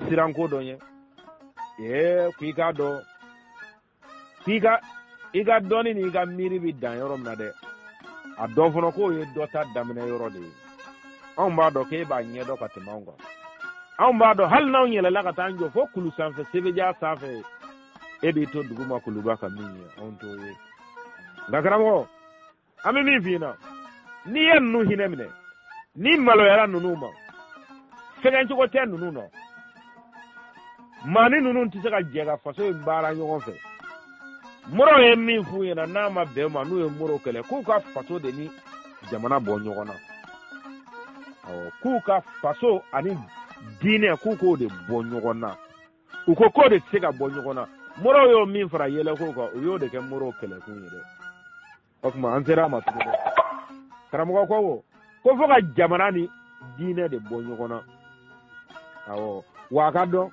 [SPEAKER 1] siran ko dɔ ɲɛ, ee, k'i k'a dɔn k'i ka i ka dɔnni n'i ka miiri bɛ dan yɔrɔ min na dɛ, a dɔn fana k'o ye dɔ ta daminɛ yɔrɔ de ye. Anw b'a dɔn k'e b'a ɲɛdɔn ka tɛmɛ anw kan. Anw b'a dɔn hali n'anw yɛlɛla ka taa an jɔ fo kulu sanfɛ, sebeja sanfɛ, e b'i to duguma kuluba ka min ye, anw t'o ye. Nka karamɔgɔ, an bɛ min f'i ɲɛna, n'i ye ninnu hinɛ minɛ N'i maloyara ninnu ma, fɛgɛncogo tɛ ninnu na. Maa ni ninnu tɛ se ka jɛ ka faso in baara ɲɔgɔn fɛ. Moro ye min f'u ɲɛna n'a ma bɛn u ma, n'u ye Moro kɛlɛ, k'u ka faso de ni jamana bɔ ɲɔgɔn na. Awɔ, k'u ka faso ani diinɛ, k'u k'o de bɔ ɲɔgɔn na. U ko k'o de tɛ se ka bɔ ɲɔgɔn na. Moro y'o min fara yɛlɛko kan, u y'o de kɛ Moro kɛlɛkun ye dɛ. O tuma an sera a ma tuguni. Karamɔgɔ ko ko fo ka jamana ni diinɛ de bɔ ɲɔgɔn na. Awɔ, wa a ka dɔn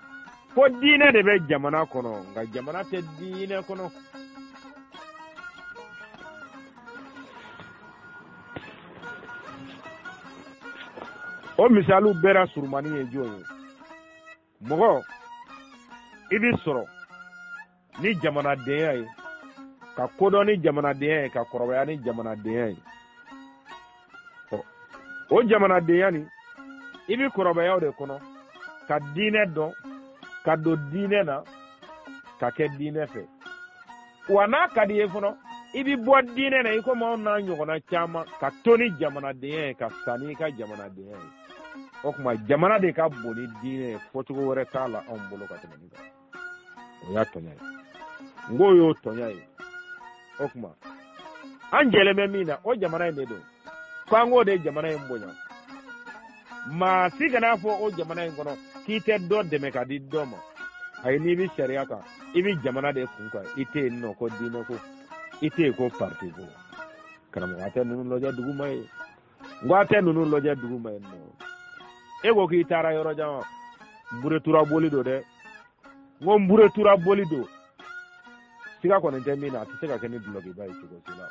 [SPEAKER 1] ko diinɛ de bɛ jamana kɔnɔ, nka jamana tɛ diinɛ kɔnɔ. O misaliw bɛɛ la surumani ye jɔn ye? Mɔgɔ, i bɛ sɔrɔ ni jamanadenya ye, ka kodɔn ni jamanadenya ye, ka kɔrɔbaya ni jamanadenya ye. Ɔ, o jamanadenya nin, i bɛ kɔrɔbaya o de kɔnɔ, ka diinɛ dɔn, ka don diinɛ na, ka kɛ diinɛ fɛ. Wa n'a ka di i ye fana, i bɛ bɔ diinɛ na i komi anw n'a ɲɔgɔnna caman, ka to ni jamanadenya ye, ka sa n'i ka jamanadenya ye. O tuma jamana de ka bon ni diinɛ ye, fɔcogo wɛrɛ t'a la anw bolo ka tɛmɛ nin kan. O y'a tɔɲa ye. N k'o y'o tɔɲa ye. O tuma an jɛlen bɛ min na, o jamana in de don. Ko an k'o de jamana in bonya. Maa si kana fɔ o jamana in kɔnɔ k'i tɛ dɔ dɛmɛ ka di dɔ ma. Ayi, n'i bɛ sariya kan, i bɛ jamana de kun kan. I tɛ yen nɔ ko diinɛ ko, i tɛ yen ko parti ko. Karamɔgɔ, a tɛ ninnu lajɛ duguma ye. N ko a tɛ ninnu lajɛ duguma yen nɔ. E ko k'i taara yɔrɔ jan wa? Nburetura boli don dɛ. N ko nburetura boli don. Siga kɔni tɛ min na, a tɛ se ka kɛ ni dulɔkiba ye cogo si la.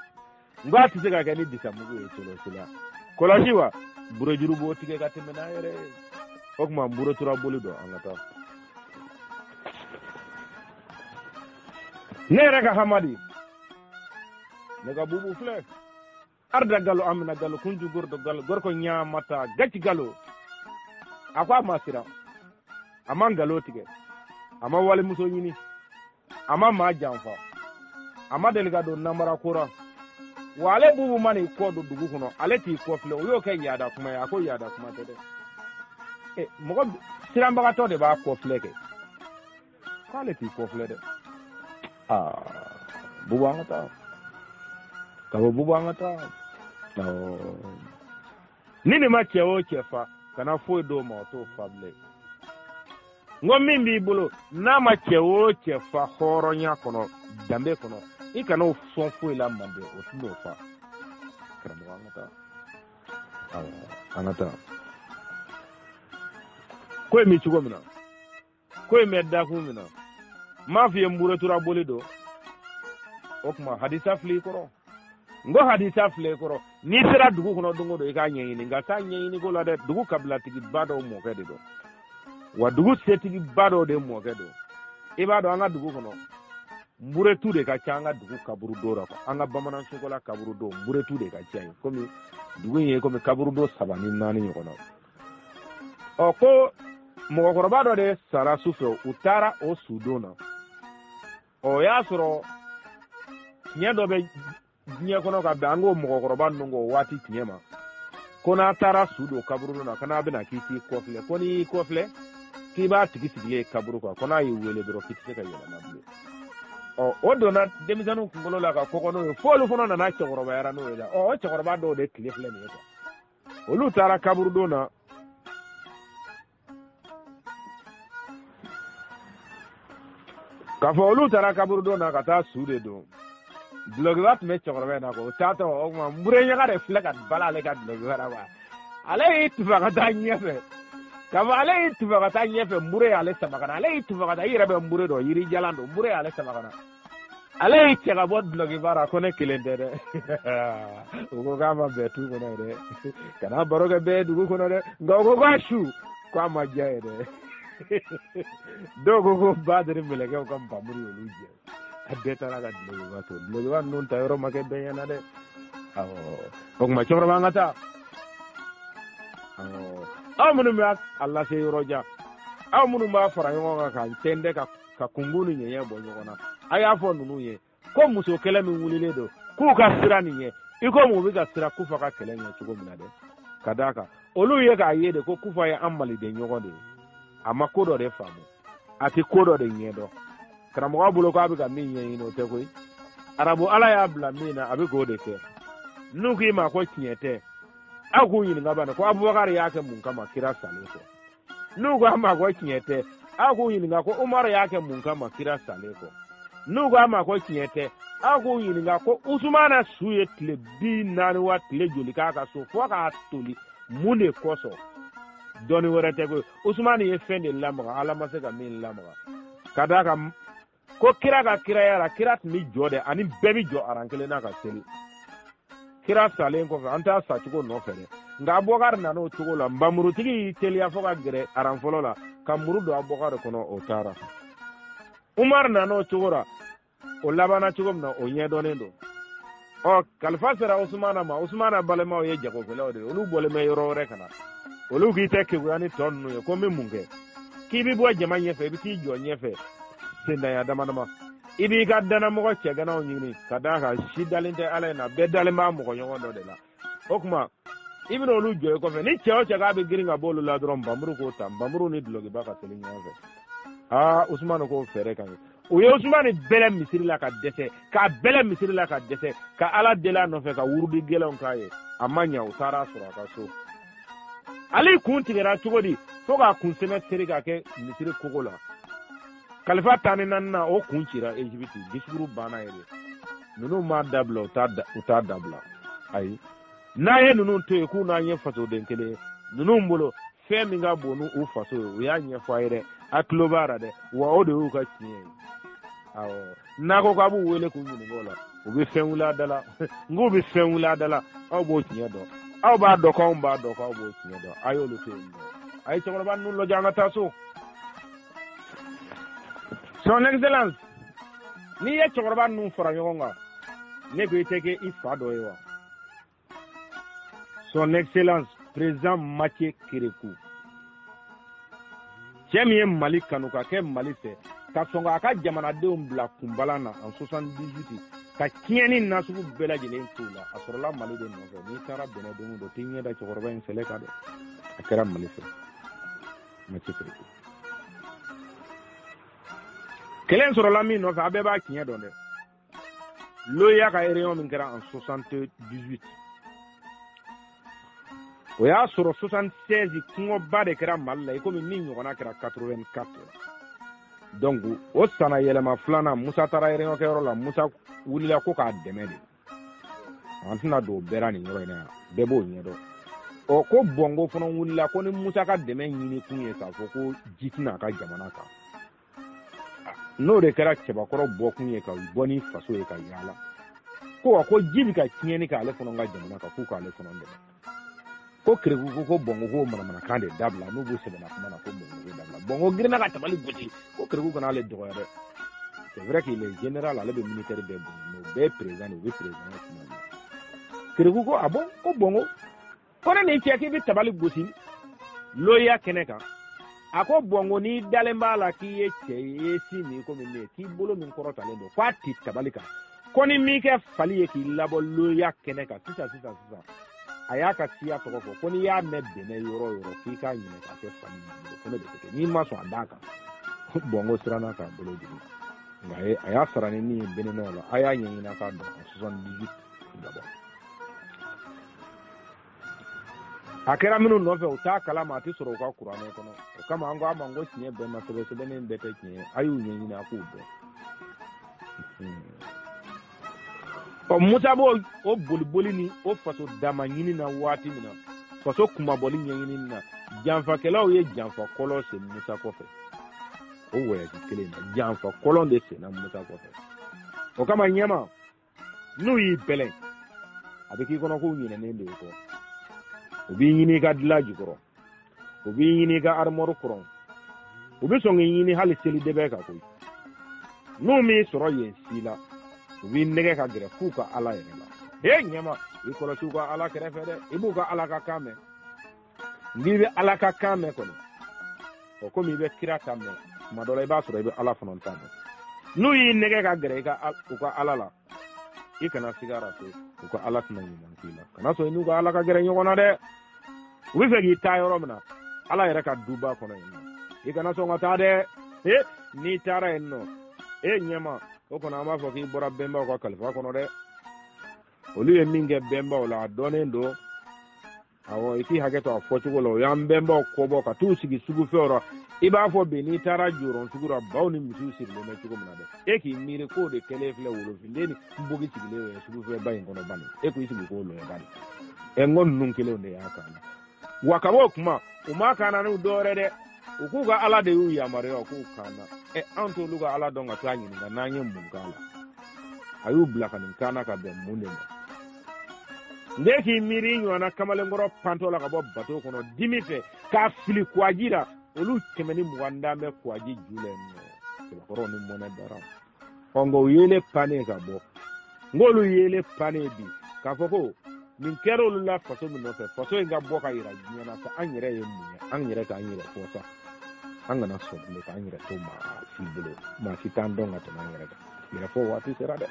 [SPEAKER 1] N ko a tɛ se ka kɛ ni disamugu ye cogo si la. Kɔlɔsi wa, burejuru b'o tigɛ ka tɛmɛ n'a yɛrɛ ye. O tuma nburetura boli don, an ka taa. Ne yɛrɛ ka Hamadi, ne ka bubu filɛ. Arda galo, amina galo, kunju gordo galo, gorko ñaamata gacci galo. A ko a ma siran, a ma ngalo tigɛ, a ma walimuso ɲini, a ma maa janfa, a ma deli ka don namara ko ra. Wa ale bubu ma n'i kɔ don dugu kɔnɔ, ale t'i kɔ filɛ. O y'o kɛ yaada kuma ye. A ko yaada kuma tɛ dɛ. Mɔgɔ siranbagatɔ de b'a kɔ filɛ kɛ. K'ale t'i kɔ filɛ dɛ. Aa, bubu an ka taa. Ka bɔ bubu an ka taa. Awɔ. Ni nin ma cɛ o cɛ fa, kana foyi d'o ma, o t'o fa bilen. N ko min b'i bolo, n'a ma cɛ o cɛ fa hɔrɔnya kɔnɔ, danbe kɔnɔ, i kana o sɔn foyi la mande, o tɛn'o fa. Karamɔgɔ, an ka taa. Awɔ, an ka taa. Ko in bɛ cogo min na, ko in bɛ dakun min na, n m'a f'i ye nburetura boli don. O tuma hadisa filɛ i kɔrɔ. N ko hadisa filɛ i kɔrɔ. N'i sera dugu kɔnɔ don o don, i k'a ɲɛɲini. Nka taa ɲɛɲini ko la dɛ, dugu kabilatigiba dɔw mɔkɛ de don, wa dugu setigiba dɔw de mɔkɛ don. I b'a dɔn an ka dugu kɔnɔ, nburetu de ka ca an ka dugu kaburudo la kuwa. An ka bamanan sokola kaburudo, nburetu de ka ca yen. Komi dugu in ye komi kaburudo 3 ni 4 ɲɔgɔn na. Ɔ, ko mɔgɔkɔrɔba dɔ de sara su fɛ, u taara o sudon na. Ɔ, o y'a sɔrɔ tiɲɛ dɔ bɛ diɲɛ kɔnɔ ka bɛn an k'o mɔgɔkɔrɔba ninnu k'o waati tiɲɛ ma, ko n'a taara su don kaburudo na, ko n'a bɛna k'i t'i kɔfilɛ, ko n'i y'i kɔfilɛ k'i b'a tigi sigilen ye kaburu kan, ko n'a y'i wele dɔrɔn k'i tɛ se ka yɛlɛma bilen. Ɔ, o donna denmisɛnninw kunkolo la ka kɔgɔ n'o ye, f'olu fana nana cɛkɔrɔbayara n'o ye la. Ɔ, o cɛkɔrɔba dɔw de tile filɛ nin ye kuwa. Olu taara kaburudon na. K'a fɔ olu taara kaburudon na ka taa su de don. Dulɔkiba tun bɛ cɛkɔrɔba in na kuwa. O taatɔ, o tuma nbure ɲaga de filɛ ka bala ale ka dulɔkiba la kuwa. Ale y'i tufa ka taa ɲɛfɛ. K'a fɔ ale y'i tufa ka taa ɲɛfɛ, nbure y'ale sama ka na. Ale y'i tufa ka taa, i yɛrɛ bɛ nbure dɔn, yiri jalan don, nbure y'ale sama ka na. Ale y'i cɛ ka bɔ dulɔkiba la, ko ne kelen tɛ dɛ. U ko k'a ma bɛn tu kɔnɔ ye dɛ, kana baro kɛ bɛɛ ye dugu kɔnɔ dɛ. Nka u ko k'a su k'a ma diya ye dɛ. Dɔw ko ko badiri mɛlɛkɛw ka npanmuru y'olu jɛ. A bɛɛ taara ka dulɔkiba to. Dulɔkiba ninnu ta yɔrɔ ma kɛ bɛɛ ɲɛna dɛ. Awɔ, o tuma cɛkɔrɔba, an ka taa. Awɔ, aw minnu bɛ a lase yɔrɔ jan, aw minnu b'a fara ɲɔgɔn kan k'an tɛntɛn ka kunkun ni ɲɛɲɛ bɔ ɲɔgɔn na, a y'a fɔ ninnu ye ko muso kɛlɛ min wulilen don, k'u ka siran nin ɲɛ i komi u bɛ ka siran kufa ka kɛlɛ ɲɛ cogo min na dɛ. Ka d'a kan Olu ye k'a ye de ko Kufa ye an maliden ɲɔgɔn de ye. A ma ko dɔ de faamu, a tɛ ko dɔ de ɲɛdɔn. Karamɔgɔ bolo k'a bɛ ka min ɲɛɲini o tɛ koyi. Arabu ala y'a bila min na, a bɛ k'o de kɛ. N'u k'i ma ko tiɲɛ tɛ, aw k'u ɲininka bani ko Abubakar y'a kɛ mun kama kira salen kɔ. N'u ko a ma ko tiɲɛ tɛ, aw k'u ɲininka ko Umaru y'a kɛ mun kama kira salen kɔ. N'u ko a ma ko tiɲɛ tɛ, aw k'u ɲininka ko Usumana su ye tile 40 wa tile joli k'a ka so fo k'a toli mun de kosɔn. Dɔnni wɛrɛ tɛ koyi, Usumani ye fɛn de lamaga, Ala ma se ka min lamaga. Ka d'a kan ko kira ka kiraya la, kira tun bɛ jɔ dɛ, ani bɛɛ bɛ jɔ aran kelen na ka seli. Kira salen kɔfɛ, an t'a sacogo nɔfɛ dɛ, nka Abubakar nana o cogo la. Npanmurutigi y'i teliya fo ka gɛrɛ aran fɔlɔ la ka muru don Abubakar kɔnɔ, o taara. Umar nana o cogo la, o labanna cogo min na, o ɲɛdɔnnen don. Ɔ, kalifa sera Usumana ma. Usumana balimaw ye jagokɛlaw de ye, olu bɔlen bɛ yɔrɔ wɛrɛ ka na. Olu k'i tɛ keguya ni tɔ ninnu ye, ko n bɛ mun kɛ? K'i bɛ bɔ jama ɲɛfɛ, i bɛ t'i jɔ ɲɛfɛ sendanya dama dama, i b'i ka dannamɔgɔ cɛganaw ɲini, ka d'a kan si dalen tɛ Ala in na, bɛɛ dalen b'a mɔgɔ ɲɔgɔn dɔ de la. O tuma i bɛna olu jɔ i kɔfɛ, ni cɛ o cɛ k'a bɛ girin ka bɔ olu la dɔrɔn, npanmuru k'o ta, npanmuru ni dulɔkiba ka seli ɲɔgɔn fɛ. Aa, Usumani k'o fɛɛrɛ ka ɲi. U ye Usumani bɛlɛ misiri la ka dɛsɛ, k'a bɛlɛ misiri la ka dɛsɛ, ka Ala deli a nɔfɛ, ka wurudi gɛlɛnw k'a ye, a ma ɲa. U taara a sɔrɔ a ka so. Ale kun tigɛra cogo di fo k'a kun sɛmɛ seri ka kɛ misiri kogo la? Kalifa 14 na, o kun cira Egypte. Discours banna yɛrɛ. Ninnu m'a dabila, u t'a dabila. Ayi, n'a ye ninnu to yen k'u n'an ye fasoden kelen ye, ninnu bolo fɛn min ka bon n'u faso ye, u y'a ɲɛfɔ a ye dɛ, a tulo b'a la dɛ, wa o de y'u ka tiɲɛ ye. Awɔ, n'a ko k'a b'u wele k'u ɲininka o la, u bɛ fɛn wuli a da la. N k'u bɛ fɛn wuli a da la. Aw b'o tiɲɛ dɔn, aw b'a dɔn k'anw b'a dɔn k'aw b'o tiɲɛ dɔn. A y'olu to yen nɔ, a ye cɛkɔrɔba ninnu lajɛ, an ka taa so. Son Excellence, n'i ye cɛkɔrɔba ninnu fara ɲɔgɔn kan, ne ko i tɛ kɛ i fa dɔ ye wa? Son Excellence Président Mathieu Kérékou, cɛ min ye Mali kanu ka kɛ Mali fɛ, ka sɔn k'a ka jamanadenw bila kunbalan na en 78, ka tiɲɛni nasugu bɛɛ lajɛlen k'u la, a sɔrɔla Mali de nɔfɛ. N'i taara Bɛnɛ don o don, t'i ɲɛ da cɛkɔrɔba in sɛlɛ kan dɛ, a kɛra Mali fɛ. Mathieu Kérékou, kɛlɛ in sɔrɔla min nɔfɛ, a bɛɛ b'a tiɲɛ dɔn dɛ. L'OUA ka réunion min kɛra en 78, o y'a sɔrɔ 76 kɔngɔba de kɛra Mali la, i komi min ɲɔgɔnna kɛra 84. Donc o sanna yɛlɛma filanan, Musa taara réunion kɛyɔrɔ la, Musa wulila ko k'a dɛmɛ de. An tɛna don o bɛɛ la nin yɔrɔ in na yan, bɛɛ b'o ɲɛdɔn. Ɔ, ko Bɔnko fana wulila ko ni Musa ka dɛmɛ ɲini kun ye k'a fɔ ko ji tɛna a ka jamana kan. N'o de kɛra cɛbakɔrɔ bɔkun ye ka bɔ ni faso ye ka yaala, ko wa ko ji bɛ ka tiɲɛni kɛ ale fana ka jamana kan, k'u k'ale fana dɛmɛ. Ko Kereku ko ko Bɔnko k'o manamanakan de dabila, n'u b'u sɛbɛnna kuma na ko Bɔnko k'o dabila. Bɔnko girinna ka tabali gosi ko Kereku kana ale dɔgɔya dɛ. C'est vrai qu'il est général, ale bɛ militaire bɛɛ bonya, mais o bɛɛ ye président de ye, u bɛ président ya kuma na. Kereku ko ah bon, ko Bɔnko ko ne n'i cɛ k'i bɛ tabali gosi l'OUA kɛnɛ kan. A ko Bɔnko, n'i dalen b'a la k'i ye cɛ ye, i ye si min komi ne, k'i bolo min kɔrɔtalen don k'a ti tabali kan, ko ni m'i kɛ fali ye k'i labɔ l'OUA kɛnɛ kan sisan sisan sisan, a y'a ka siya tɔgɔ fɔ, ko n'i y'a mɛn Bɛnɛ yɔrɔ o yɔrɔ k'i k'a ɲinɛ k'a kɛ fali ye, ko ne de ko ten, n'i ma sɔn a d'a kan. Bɔnko siranna k'a bolo jigin, nka a y'a sara ni min ye Beninɔ la, a y'a ɲɛɲini a k'a dɔn en 78 d'abord. A kɛra minnu nɔfɛ, u t'a kalama, a tɛ sɔrɔ u ka kuranɛ kɔnɔ. O kama an ko a ma ko tiɲɛ bɛɛ ma sɛbɛn, sɛbɛnnen bɛɛ tɛ tiɲɛ ye. A y'u ɲɛɲini a k'u dɔn. Ɔ, Musa b'o o boliboli ni o faso dama ɲini na waati min na, faso kunmabɔli ɲɛɲini na, janfakɛlaw ye janfa kɔlɔn sen Musa kɔfɛ. O wɔyasi kelen na, janfa kɔlɔn de senna Musa kɔfɛ. O kama ɲɛma n'u y'i bɛlɛn, a bɛ k'i kɔnɔ k'u ɲinɛnen de kɔ. U b'i ɲini i ka dilan jukɔrɔ, u b'i ɲini i ka arimɔri kɔrɔ, u bɛ sɔn k'i ɲini hali seli dɛbɛ kan koyi. N'u m'i sɔrɔ yen si la, u b'i nɛgɛ ka gɛrɛ f'u ka Ala yɛrɛ la. He ɲɛma, i kɔlɔsi u ka Ala kɛrɛfɛ dɛ, i b'u ka Ala ka kan mɛn. N'i bɛ Ala ka kan mɛn kɔni, o komi i bɛ kira ta mɛn, tuma dɔ la i b'a sɔrɔ i bɛ Ala fana ta mɛn. N'u y'i nɛgɛ ka gɛrɛ i ka u ka Ala la, i kana siga a la, u ka Ala tɛna ɲuman k'i la. Kana sɔn i n'u ka Ala ka gɛrɛ ɲɔgɔn na dɛ. U bɛ fɛ k'i taa yɔrɔ min na, Ala yɛrɛ ka duba kɔnɔ yen nɔ, i kana sɔn ka taa dɛ. E n'i taara yen nɔ, e ɲɛma o kɔnɔ, an b'a fɔ k'i bɔra bɛnbaw ka kalifa kɔnɔ dɛ. Olu ye min kɛ bɛnbaw la, a dɔnnen don. Awɔ, i k'i hakɛ to a fɔcogo la. O y'an bɛnbaw kɔbɔ ka t'u sigi sugufɛnw rɔ. I b'a fɔ bi, n'i taara jɔrɔn sugu la, baw ni misiw sirilen bɛ cogo min na dɛ, e k'i miiri k'o de kɛlen filɛ wolofinden ni npogi sigilen ye sugufɛnba in kɔnɔ bani. E k'i sigi k'o lɔyɛ bani. Ɛ, n ko ninnu kelenw de y'a k'an na wa. Ka b'o kuma, u m'a k'an na n'u dɔwɛrɛ dɛ, u k'u ka Ala de y'u yamaruya k'u k'an na. Ɛ, anw t'olu ka Ala dɔn ka taa ɲininka n'an ye mun k'a la. A y'u bila ka nin k'an na ka bɛn mun de ma? Nde k'i miiri i ɲɔgɔnna kamalenkɔrɔ pantɔ la ka bɔ bato kɔnɔ dimi fɛ k'a fili kuwaji la. Olu 120 dan bɛ kuwaji ju la yen nɔ, sɛbɛkɔrɔw ni mɔnɛ bara. Ɔ, nka o yeelen pannen ka bɔ, n k'olu yeelen pannen bi k'a fɔ ko nin kɛra olu la faso min nɔfɛ, faso in ka bɔ ka yira diɲɛ na sa, an yɛrɛ ye mun ye? An yɛrɛ k'an yɛrɛ fɔ sa. An kana sɔn bilen k'an yɛrɛ to maa si bolo. Maa si t'an dɔn ka tɛmɛ an yɛrɛ kan. Yɛrɛ fɔ waati sera dɛ,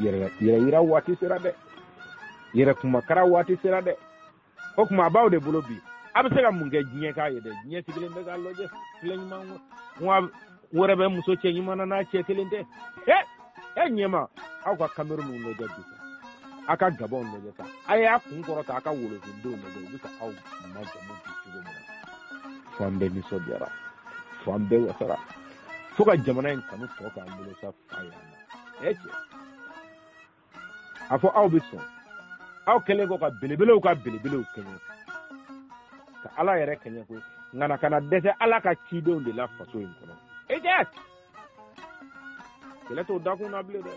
[SPEAKER 1] yɛrɛ yira waati sera dɛ, yɛrɛ kumakara waati sera dɛ. O tuma a b'aw de bolo bi, a bɛ se ka mun kɛ diɲɛ k'a ye dɛ? Diɲɛ sigilen bɛ k'a lajɛ. Filɛ ɲuman wa wɛrɛ bɛ muso cɛ ɲuman na n'a cɛ kelen tɛ. E e ɲɛma, aw ka Cameroun lajɛ bi sa, aw ka Gabɔn lajɛ sa, a y'a kun kɔrɔta, a ka wolofindenw lajɛ, u bɛ ka aw majamu bi cogo min na. Fan bɛɛ nisɔndiyara, fan bɛɛ wasara, fo ka jamana in kanu tɔ k'an bolo sa. Fa y'an na. E cɛ, a fɔ aw bɛ sɔn, aw kɛlen kɔ ka belebelew ka belebelew kɛɲɛ, ka Ala yɛrɛ kɛɲɛ koyi, nka na kana dɛsɛ Ala ka cidenw de la faso in kɔnɔ. E cɛ, kɛlɛ t'o dakun na bilen dɛ.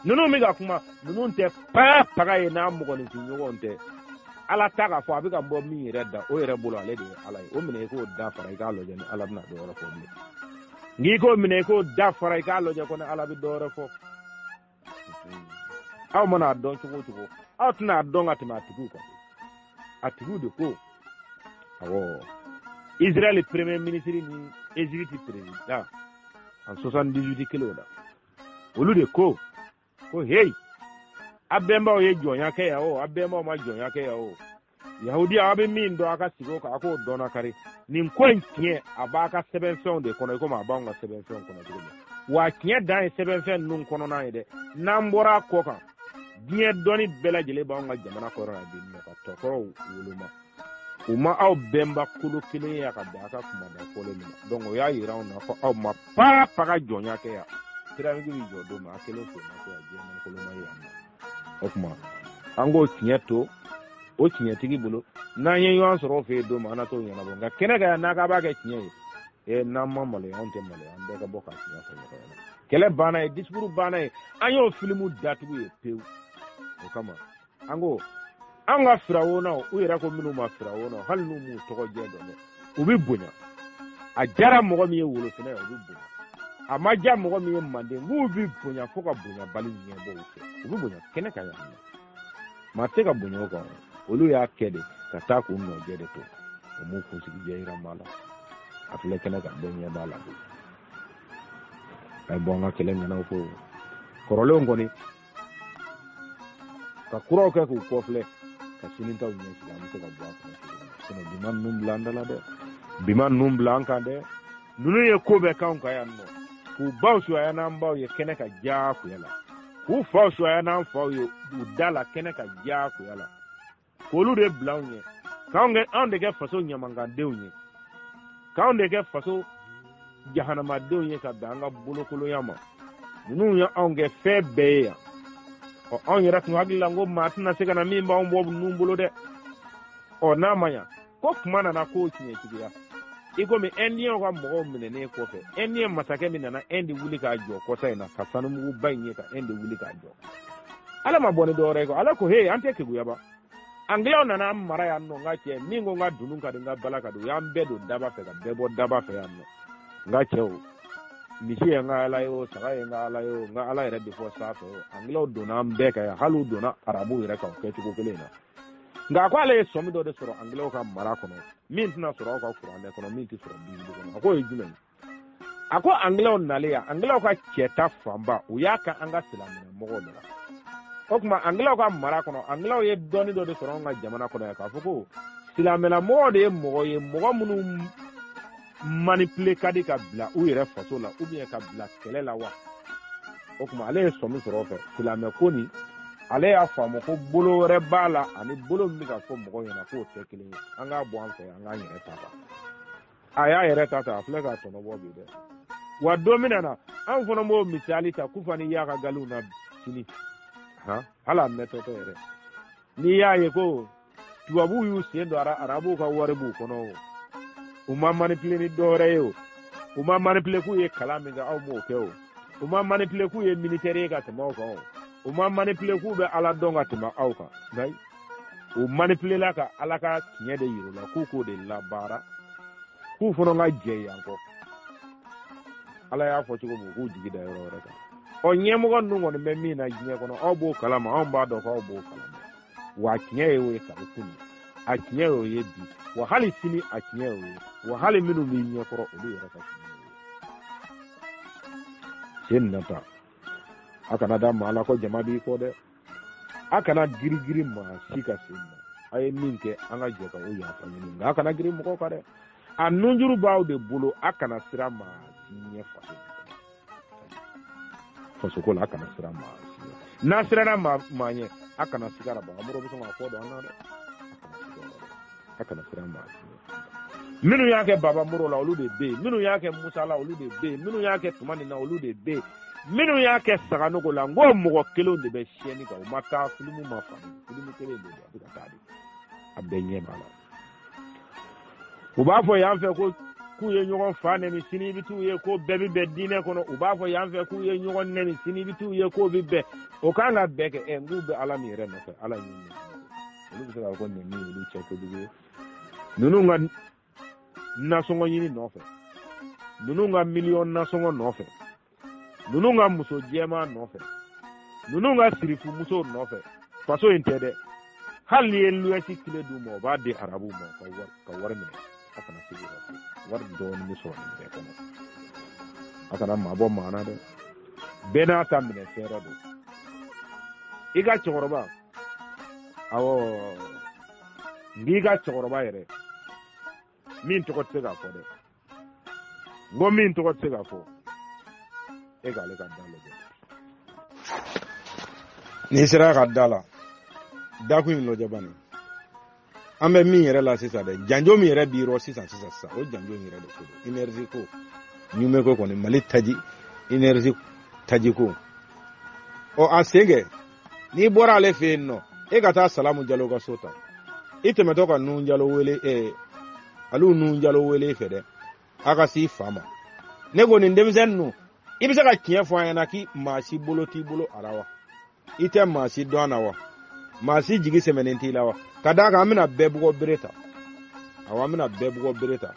[SPEAKER 1] Ninnu bɛ ka kuma, ninnu tɛ pa paga ye n'a mɔgɔninfin ɲɔgɔn tɛ. Ala ta k'a fɔ, a bɛ ka bɔ min yɛrɛ da, o yɛrɛ bolo, ale de ye Ala ye. O minɛ i k'o da fara, i k'a lajɛ ni Ala bɛna dɔ wɛrɛ fɔ bilen. N'i k'o minɛ i k'o da fara, i k'a lajɛ ko ni Ala bɛ dɔ wɛrɛ fɔ. Aw mana a dɔn cogo o cogo, aw tɛna a dɔn ka tɛmɛ a tigiw kan. A tigiw de ko awɔ, Israël premier ministre ni Égypte président en 78 kelenw la, olu de ko ko hey, a bɛnbaw ye jɔnya kɛ yan o, a bɛnbaw ma jɔnya kɛ yan o, yahudiya, aw bɛ min dɔn, a ka sigi o kan, a k'o dɔn kari. Nin ko in tiɲɛ, a b'a ka sɛbɛnfɛnw de kɔnɔ, i komi a b'anw ka sɛbɛnfɛnw kɔnɔ cogo min. Wa tiɲɛ dan ye sɛbɛnfɛn ninnu kɔnɔna ye dɛ. N'an bɔra a kɔ kan, diɲɛ dɔnni bɛɛ lajɛlen b'anw ka jamana kɔnɔ yan bi nɔ, ka tɔkɔrɔw woloma. U ma aw bɛnba kolo kelen ye ka bɛn a ka kumada fɔlen min ma. Donc o y'a yira anw na ko aw ma pa paga jɔnya kɛ yan. Piramidi bɛ jɔ don min, a kelen sen ma kɛ yan, jɛman koloma ye yan nɔ. O tuma an k'o tiɲɛ to o tiɲɛtigi bolo. N'an ye ɲɔgɔn sɔrɔ o fɛ yen don min, an na t'o ɲɛnabɔ. Nka kɛnɛ kan yan, n'a k'a b'a kɛ tiɲɛ ye, n'an ma maloya, anw tɛ maloya. An bɛɛ ka bɔ k'a tiɲɛ fɔ ɲɔgɔn ɲɛna. Kɛlɛ banna ye, discours banna ye, an y'o filimu datugu ye pewu. O kama an ko an ka firawonaw, u yɛrɛ ko minnu ma firawonaw, hali n'u m'u tɔgɔ jɛ dɔn dɛ, u bɛ bonya. A diyara mɔgɔ min ye wolofinɛ ye, u bɛ bonya. A ma diya mɔgɔ min ye manden, k'u bɛ bonya fo ka bonyabali ɲɛbɔ u fɛ. U bɛ bonya kɛnɛ kan yan nɔ, maa tɛ se ka bonya o kan. Olu y'a kɛ de ka taa k'u nɔjɛ de to, u m'u kunsigi jɛ yira maa la. A filɛ kɛnɛ kan, bɛɛ ɲɛ b'a la bi. A ye bɔ an ka kɛlɛ ŋanaw fo kɔrɔlenw kɔni, ka kuraw kɛ k'u kɔfilɛ, ka sini taw ɲɛsigi, an bɛ se ka bɔ a kɔnɔ cogo min na. Sinɔn bi ma ninnu bila an da la dɛ, bi ma ninnu bila an kan dɛ. Ninnu ye ko bɛɛ k'anw kan yan nɔ, k'u baw suya n'an baw ye kɛnɛ ka diyagoya la, k'u faw suya n'an faw ye u da la kɛnɛ ka diyagoya la, k'olu de bila anw ɲɛ, k'anw kɛ, anw de kɛ faso ɲamankandenw ye, k'anw de kɛ faso jahanamadenw ye ka bɛn an ka bolokolonya ma. Ninnu ye anw kɛ fɛn bɛɛ ye yan. Ɔ, anw yɛrɛ tun hakili la ko maa tɛna se ka na min b'anw bɔ ninnu bolo dɛ. Ɔ, n'a ma ɲa ko kuma nana k'o tiɲɛtigiya, i komi ɛndiyɛnw ka mɔgɔw minɛnen kɔfɛ, ɛndiyɛn masakɛ min nana Ɛndi wuli k'a jɔ kɔsa in na, ka sanumuguba in ye ka Ɛndi wuli k'a jɔ, Ala ma bɔ ni dɔwɛrɛ ye kɔ. Ala ko he, an tɛ keguyaba. Angilɛw nana an mara yan nɔ. N ka cɛ, min ko n ka dunun ka di, n ka bala ka di, u y'an bɛɛ don daba fɛ, ka bɛɛ bɔ daba fɛ yan nɔ. N ka cɛw, misi ye n ka Ala ye o, saga ye n ka Ala ye o, n ka Ala yɛrɛ de fɔ sanfɛ o. Angilɛw donna an bɛɛ kan yan, hali u donna arabuw yɛrɛ kan o kɛcogo kelen in na. Nka a ko ale ye sɔmi dɔ de sɔrɔ angilɛw ka mara kɔnɔ, min tɛna sɔrɔ aw ka kuranɛ kɔnɔ, min tɛ sɔrɔ bibili kɔnɔ. A k'o ye jumɛn ye? A ko angilɛw nalen yan, angilɛw ka cɛta fanba, u y'a ka an ka silamɛmɔgɔw de la. O tuma angilaw ka mara kɔnɔ, angilaw ye dɔnni dɔ de sɔrɔ anw ka jamana kɔnɔ yan k'a fɔ ko silamɛlamɔgɔw de ye mɔgɔ ye, mɔgɔ minnu manipuler ka di ka bila u yɛrɛ faso la ou bien ka bila kɛlɛ la wa. O tuma ale ye sɔmi sɔrɔ o fɛ silamɛ ko nin, ale y'a faamu ko bolo wɛrɛ b'a la ani bolo min bɛ ka fɔ mɔgɔw ɲɛna k'o tɛ kelen ye. An k'a bɔ an fɛ, an k'an yɛrɛ ta ta. A y'a yɛrɛ ta ta, a filɛ k'a tɔnɔ bɔ bi dɛ. Wa don min na anw fana b'o misali ta Kufa ni y'a ka galiw na sini, han, hali a mɛtɔ tɛ yɛrɛ. N'i y'a ye ko tubabuw y'u sen don arabuw ka wari b'u kɔnɔ o, u ma manipuler ni dɔwɛrɛ ye o, u ma manipuler k'u ye kalan min kɛ aw m'o kɛ o, u ma manipuler k'u ye militaire ye ka tɛmɛ aw kan o, u ma manipuler k'u bɛ Ala dɔn ka tɛmɛ aw kan, nka u manipuler la ka Ala ka tiɲɛ de yir'u la k'u k'o de labaara, k'u fana ka jɛ yan kɔ. Ala y'a fɔ cogo min k'u jigi da yɔrɔ wɛrɛ kan. Ɔ ɲɛmɔgɔ ninnu kɔni bɛ min na diɲɛ kɔnɔ, aw b'o kalama, anw b'a dɔn k'aw b'o kalama. Wa tiɲɛ ye o ye kabi kunun, a tiɲɛ y'o ye bi, wa hali sini a tiɲɛ y'o ye, wa hali minnu b'i ɲɛkɔrɔ olu yɛrɛ ka tiɲɛ y'o ye. Sen nata, a kana da maa la ko jama b'i kɔ dɛ, a kana girigiri maa si ka sen na. A ye min kɛ an ka jɛ ka o yafa ɲini, nka a kana girin mɔgɔw kan dɛ. A nunjuru b'aw de bolo, a kana siran maa si ɲɛ faso fasoko la, a kana siran maa si ɲɛ. N'a siranna maa ɲɛ, a kana siga la, Baba Moro bɛ sɔn k'a fɔ don an na dɛ. A kana siga la dɛ, a kana siran maa si ɲɛ. Minnu y'a kɛ Baba Moro la, olu de bɛ yen. Minnu y'a kɛ Musa la, olu de bɛ yen. Minnu y'a kɛ Tumani na, olu de bɛ yen. Minnu y'a kɛ Saganogo la, n ko mɔgɔ kelenw de bɛ siyɛnni kan. U ma taa filimu ma faamu, filimu kelen de don, a bɛ ka taa de, a bɛɛ ɲɛ b'a la. U b'a fɔ yan fɛ ko k'u ye ɲɔgɔn fa nɛni, sini i bɛ t'u ye ko bɛɛ bɛ bɛn diinɛ kɔnɔ. U b'a fɔ yan fɛ k'u ye ɲɔgɔn nɛni, sini i bɛ t'u ye k'o bɛ bɛn. O kan ka bɛn kɛ, ɛ n k'u bɛ Ala min yɛrɛ nɔfɛ, Ala y'u nɛni. Olu bɛ se k'a fɔ ko nɛni olu cɛ kojugu ye. Ninnu ka nasɔngɔ ɲini nɔfɛ, ninnu ka miliyɔn nasɔngɔ nɔfɛ, ninnu ka muso jɛman nɔfɛ, ninnu ka sirifu muso nɔfɛ, faso in tɛ dɛ. Hali n'i ye luyɛsi kile d'u ma, u b'a di arabuw ma ka wari minɛ. A kana sigi ka so, wari dɔɔni bɛ sɔrɔ nin bɛɛ kɔnɔ. A kana maa bɔ maa na dɛ, bɛɛ n'a ta minɛ fɛɛrɛ don. I ka cɛkɔrɔba, awɔ, n k'i ka cɛkɔrɔba yɛrɛ min tɔgɔ tɛ se k'a fɔ dɛ, n ko min tɔgɔ tɛ se k'a fɔ, e k'ale ka da lajɛ. N'i sera ka da la, dakun in lajɛ bani. An bɛ min yɛrɛ la sisan dɛ, janjo min yɛrɛ b'i rɔ sisan sisan sisan, o janjo in yɛrɛ de ko don. Énergie ko, ɲume ko kɔni, Mali taji, énergie taji ko. Ɔ a sen kɛ, n'i bɔra ale fɛ yen nɔ, e ka taa Salamu Jalo ka so ta. I tɛmɛtɔ ka Nun Jalo wele, Aliou Nun Jalo wele i fɛ dɛ, a ka s'i fa ma. Ne ko nin denmisɛnnin ninnu, i bɛ se ka tiɲɛ fɔ an ɲɛna k'i maa si bolo t'i bolo a la wa? I tɛ maa si dɔn a na wa? Maa si jigi sɛmɛnen t'i la wa? Ka d'a kan an bɛna bɛɛ bugɔ bere ta. Awɔ, an bɛna bɛɛ bugɔ bere ta.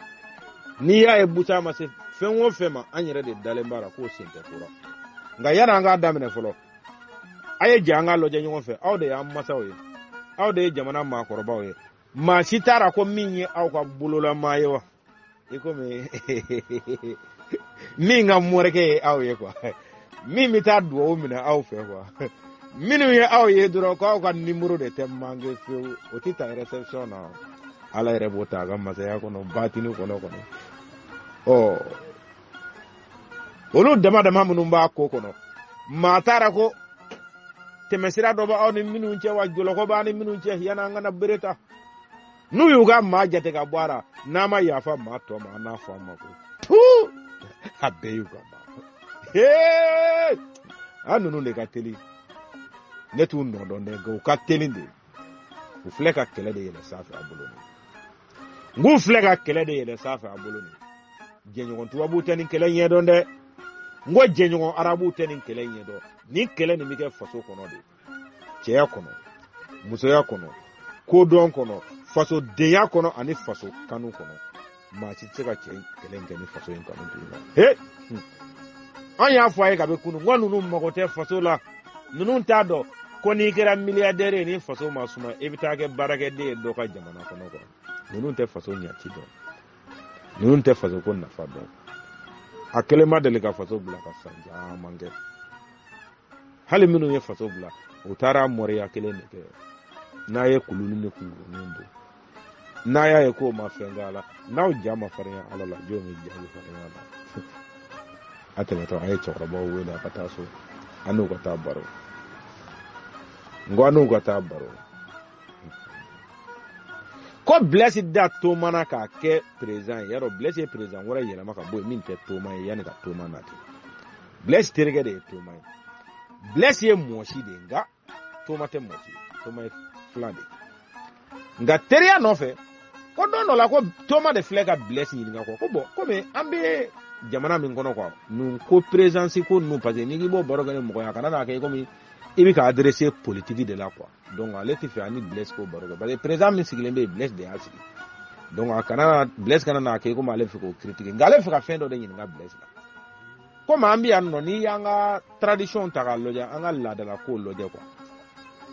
[SPEAKER 1] N'i y'a ye busa ma se fɛn o fɛn ma, an yɛrɛ de dalen b'a la k'o sen tɛ ko la. Nka yanni an k'a daminɛ fɔlɔ, a ye jɛ an k'a lajɛ ɲɔgɔn fɛ. Aw de y'an masaw ye, aw de ye jamana maakɔrɔbaw ye. Maa si t'a la ko min ye aw ka bololamaa ye wa? I komi min ka morikɛ ye aw ye quoi, min bɛ taa dugawu minɛ aw fɛ quoi. Minnu ye aw ye dɔrɔn k'aw ka nimoro de tɛ manquer fewu, o tɛ ta réception na. Ala yɛrɛ b'o ta a ka masaya kɔnɔ, batini kɔnɔ kɔnɔ. Ɔ olu dama dama minnu b'a ko kɔnɔ, maa taara ko tɛmɛsira dɔ b'aw ni minnu cɛ wa, jɔlɔkɔ b'aw ni minnu cɛ, yanni an kana bere ta. N'u y'u ka maa jate ka bɔ a la, n'a ma yafa maa tɔ ma, an n'a fɔ an ma ko tu, a bɛɛ y'u ka maa. Hee, an ninnu de ka teli. Ne t'u nɔ dɔn dɛ, nka u ka teli de. U filɛ ka kɛlɛ de yɛlɛ sanfɛ a bolo nin. N k'u filɛ ka kɛlɛ de yɛlɛ sanfɛ a bolo nin. Jɛɲɔgɔn tubabuw tɛ nin kɛlɛ ɲɛdɔn dɛ. N ko jɛɲɔgɔn arabuw tɛ nin kɛlɛ ɲɛdɔn. Nin kɛlɛ nin bɛ kɛ faso kɔnɔ de. Cɛya kɔnɔ, musoya kɔnɔ, kodɔn kɔnɔ, fasodenya kɔnɔ ani faso kanu kɔnɔ. Maa si tɛ se ka cɛ kɛlɛ in kɛ ni faso in kanu t'i la. He! An y'a fɔ a ye kabi kunun, n ko ninnu mago tɛ faso la. Ninnu t'a dɔn ko n'i kɛra milliardaire ye, ni faso ma suma, i bɛ taa kɛ baarakɛden ye dɔ ka jamana kɔnɔ quoi. Ninnu tɛ faso ɲaci dɔn, ninnu tɛ faso ko nafa dɔn. A kelen ma deli ka faso bila ka san caman kɛ. Hali minnu ye faso bila, u taara moriya kelen de kɛ. N'a ye kuluni ni kunkurunin don, n'a y'a ye k'o ma fɛn k'a la, n'aw ja ma farinya Ala la, jɔn bɛ ja bɛ farinya a la? A tɛmɛtɔ a ye cɛkɔrɔbaw wele a ka taa so, an n'u ka taa baro. N ko an n'u ka taa baro. Ko Blaise da Toma na k'a kɛ président ye. Yarɔ Blaise ye président wɛrɛ yɛlɛma ka bɔ yen min tɛ Toma ye yanni ka Toma nati. Blaise terikɛ de ye Toma ye. Blaise ye mɔsi de ye, nka Toma tɛ mɔsi ye. Toma ye fila de ye. Nka teriya nɔfɛ, ko don dɔ la ko Toma de filɛ ka Blaise ɲininka ko bɔn komi an bɛ jamana min kɔnɔ quoi, nin ko présidence ko ninnu, parce que n'i k'i b'o baro kɛ ni mɔgɔ ye, a kana n'a kɛ komi i bɛ ka adresser politique de la quoi. Donc ale tɛ fɛ ani Blaise k'o baro kɛ, parce que président min sigilen bɛ yen, Blaise de y'a sigi. Donc a kana Blaise kana n'a kɛ komi ale bɛ fɛ k'o critiquer, nka ale bɛ fɛ ka fɛn dɔ de ɲininka Blaise la. Komi an bɛ yan nɔ, n'i y'an ka tradition ta k'a lajɛ, an ka laadala kow lajɛ quoi,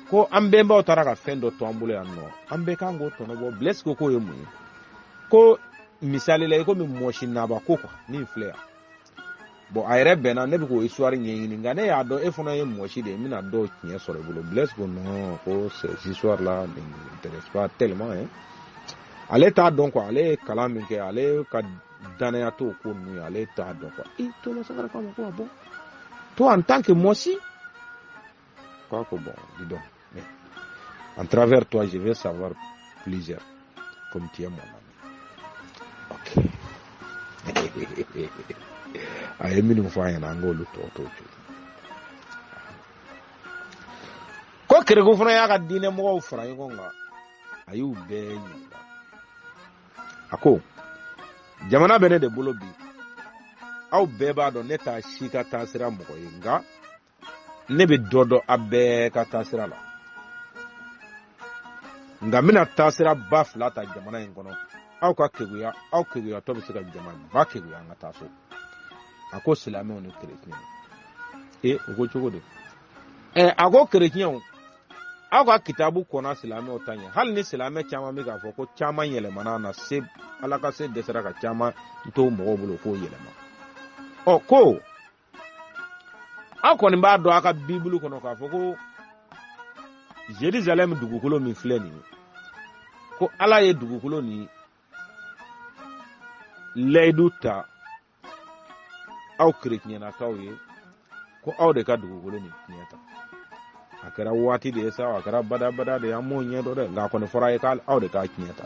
[SPEAKER 1] ko an bɛnbaw taara ka fɛn dɔ to an bolo yan nɔ, an bɛɛ kan k'o tɔnɔ bɔ. Blaise ko k'o ye mun ye? Ko misali la i komi mɔsi naba ko quoi, min filɛ yan. Bon, a yɛrɛ bɛnna ne bɛ k'o histoire ɲɛɲini, nka ne y'a dɔn e fana ye mɔsi de ye, n bɛna dɔw tiɲɛ sɔrɔ i bolo. Blaise ko non, ko ces histoires là ne m'intéressent pas tellement hein. Ale t'a dɔn quoi, ale ye kalan min kɛ, ale ka danaya t'o ko ninnu ye, ale t'a dɔn quoi. E Thomas Sankara k'a ma ko ah bon, toi en tant que mɔsi quoi, ko bon, dis donc, mais en travers toi je vais savoir plusieurs, comme tu es mon ami. Ok, a ye minnu fɔ an ɲɛna, an k'olu tɔ to ten. Ko Kereku fana y'a ka diinɛ mɔgɔw fara ɲɔgɔn kan, a y'u bɛɛ ɲininka. A ko jamana bɛ ne de bolo bi, aw bɛɛ b'a dɔn ne t'a si ka taasira mɔgɔ ye, nka ne bɛ dɔ dɔn a bɛɛ ka taasira la. Nka n bɛna taasira ba fila ta jamana in kɔnɔ, aw ka keguya, aw keguyatɔ bɛ se ka jama ba keguya, an ka taa so. A ko silamɛw ni kerecɛnw. E o ko cogo di? Ɛ a ko kerecɛnw, aw ka kitabu kɔnna silamɛw ta ɲɛ, hali ni silamɛ caman bɛ k'a fɔ ko caman yɛlɛmana na se, Ala ka se dɛsɛra ka caman to mɔgɔw bolo k'o yɛlɛma. Ɔ ko aw kɔni b'a dɔn aw ka bibulu kɔnɔ k'a fɔ ko Jerusalem dugukolo min filɛ nin ye, ko Ala ye dugukolo nin layidu ta aw kerecɛnnakaw ye, ko aw de ka dugukolo nin tiɲɛ ta. A kɛra waati de ye sa, a kɛra badabada de ye, an m'o ɲɛ dɔn dɛ, nka a kɔni fɔra a ye k'aw de k'a tiɲɛ ta.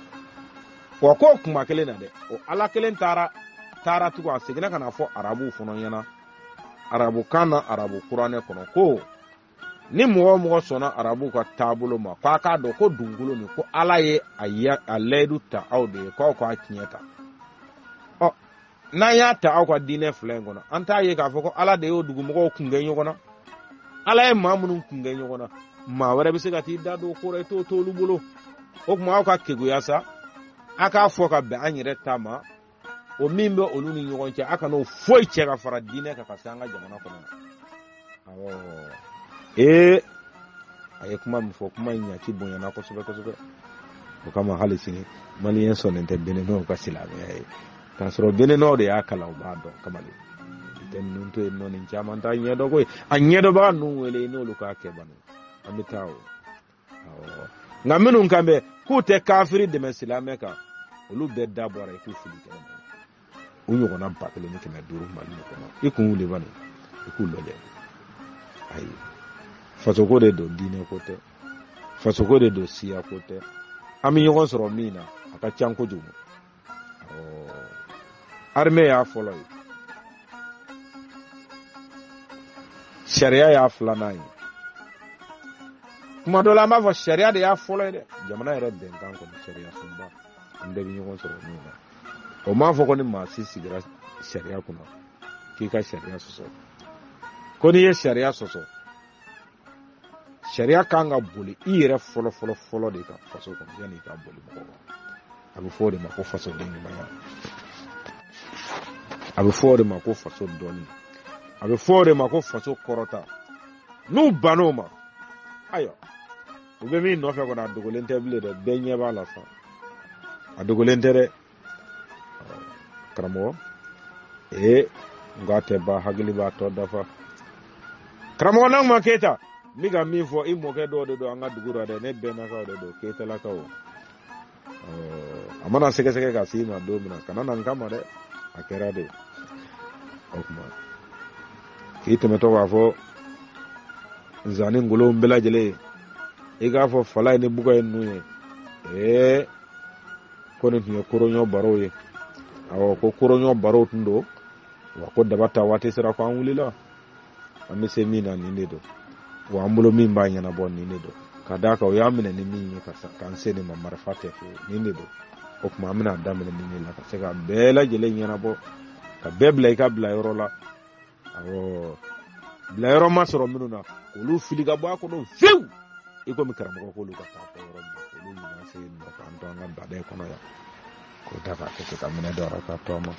[SPEAKER 1] Wa k'o kuma kelen na dɛ, o Ala kelen taara tugun, a seginna ka na fɔ arabuw fana ɲɛna arabukan na, arabu kuranɛ kɔnɔ, ko ni mɔgɔ o mɔgɔ sɔnna arabuw ka taabolo ma, k'a k'a dɔn ko dugukolo nin, ko Ala ye a layidu ta aw de ye, k'aw k'a tiɲɛ ta. Ɔ n'an y'a ta aw ka diinɛ fila in kɔnɔ, an t'a ye k'a fɔ ko Ala de y'o dugumɔgɔw kun kɛ ɲɔgɔn na. Ala ye maa minnu kun kɛ ɲɔgɔn na, maa wɛrɛ bɛ se ka t'i da don o ko la, i t'o t'olu bolo. O tuma aw ka keguya sa, a k'a fɔ ka bɛn an yɛrɛ ta ma, o min bɛ olu ni ɲɔgɔn cɛ, a kan'o foyi cɛ ka fara diinɛ kan ka se an ka jamana kɔnɔ. Awɔ, ee a ye kuma min fɔ, kuma in ɲaci bonyana kosɛbɛ kosɛbɛ. O kama hali sini maliyɛn sɔnnen tɛ Beninɔw ka silamɛya ye, k'a sɔrɔ Beninɔw de y'a kalan, u b'a dɔn. Kamalen i tɛ ninnu to yen nɔ, nin caman t'a ɲɛdɔn koyi. A ɲɛdɔnbaga ninnu wele, n'olu k'a kɛ bani, an bɛ taa o. Nka minnu kan bɛ k'u tɛ kafiri dɛmɛ silamɛ kan, olu bɛɛ da bɔra i k'u fili kɛnɛ ma. U ɲɔgɔnna 1500 Mali nin kɔnɔ, i kun wuli bani, i k'u lajɛ. Ayi, fasoko de don, diinɛ ko tɛ, fasoko de don, siya ko tɛ. An bɛ ɲɔgɔn sɔrɔ min na, a ka ca kojugu. Armée y'a fɔlɔ ye, sariya y'a filanan ye. Kuma dɔ la an b'a fɔ sariya de y'a fɔlɔ ye dɛ. Jamana yɛrɛ bɛnkan kɔnɔ, sariya sunba, an bɛɛ bɛ ɲɔgɔn sɔrɔ min na. O m'a fɔ ko ni maa si sigira sariya kunna k'i ka sariya sɔsɔ. Ko n'i ye sariya sɔsɔ, sariya kan ka boli i yɛrɛ fɔlɔ fɔlɔ fɔlɔ de kan faso kɔnɔ, yanni i ka boli mɔgɔ kan. A bɛ fɔ o de ma ko fasoden ɲumanya, a bɛ fɔ o de ma ko faso dɔnni, a bɛ fɔ o de ma ko faso kɔrɔta. N'u bann'o ma, ayiwa, u bɛ min nɔfɛ kɔni, a dogolen tɛ bilen dɛ, bɛɛ ɲɛ b'a la sa, a dogolen tɛ dɛ. Karamɔgɔ ee, n k'a tɛ ban, hakili b'a tɔ dafa. Karamɔgɔ Naguma Keyita, n bɛ ka min fɔ, i mɔkɛ dɔw de don an ka dugu la dɛ, ne bɛnnakaw de don, Keyitalakaw. A mana sɛgɛsɛgɛ ka s'i ma don min na, kana na n kama dɛ, a kɛra de. O tuma k'i tɛmɛtɔ k'a fɔ nzani ngolow bɛɛ lajɛlen, i k'a fɔ fala ye ni buga ye ninnu ye, ee ko nin tun ye koroɲɔ barow ye. Awɔ, ko koroɲɔ barow tun don wa, ko daba ta waati sera, ko an wulila, an bɛ se min na nin de don, wa an bolo min b'a ɲɛnabɔ nin de don, ka d'a kan o y'an minɛ ni min ye ka k'an se nin ma, marifa tɛ fiyewu, nin de don. O tuma an bɛna daminɛ nin de la ka se ka bɛɛ lajɛlen ɲɛnabɔ, ka bɛɛ bila i ka bila yɔrɔ la. Awɔ, bilayɔrɔ ma sɔrɔ minnu na, k'olu fili ka bɔ a kɔnɔ fiyewu, i komi karamɔgɔ k'olu ka taa fɔ yɔrɔ min na, k'olu ɲuman se yen nɔ, k'an to an ka baden kɔnɔ yan, k'o ta k'a kɛ ten, ka minɛ don a la k'a to an ma.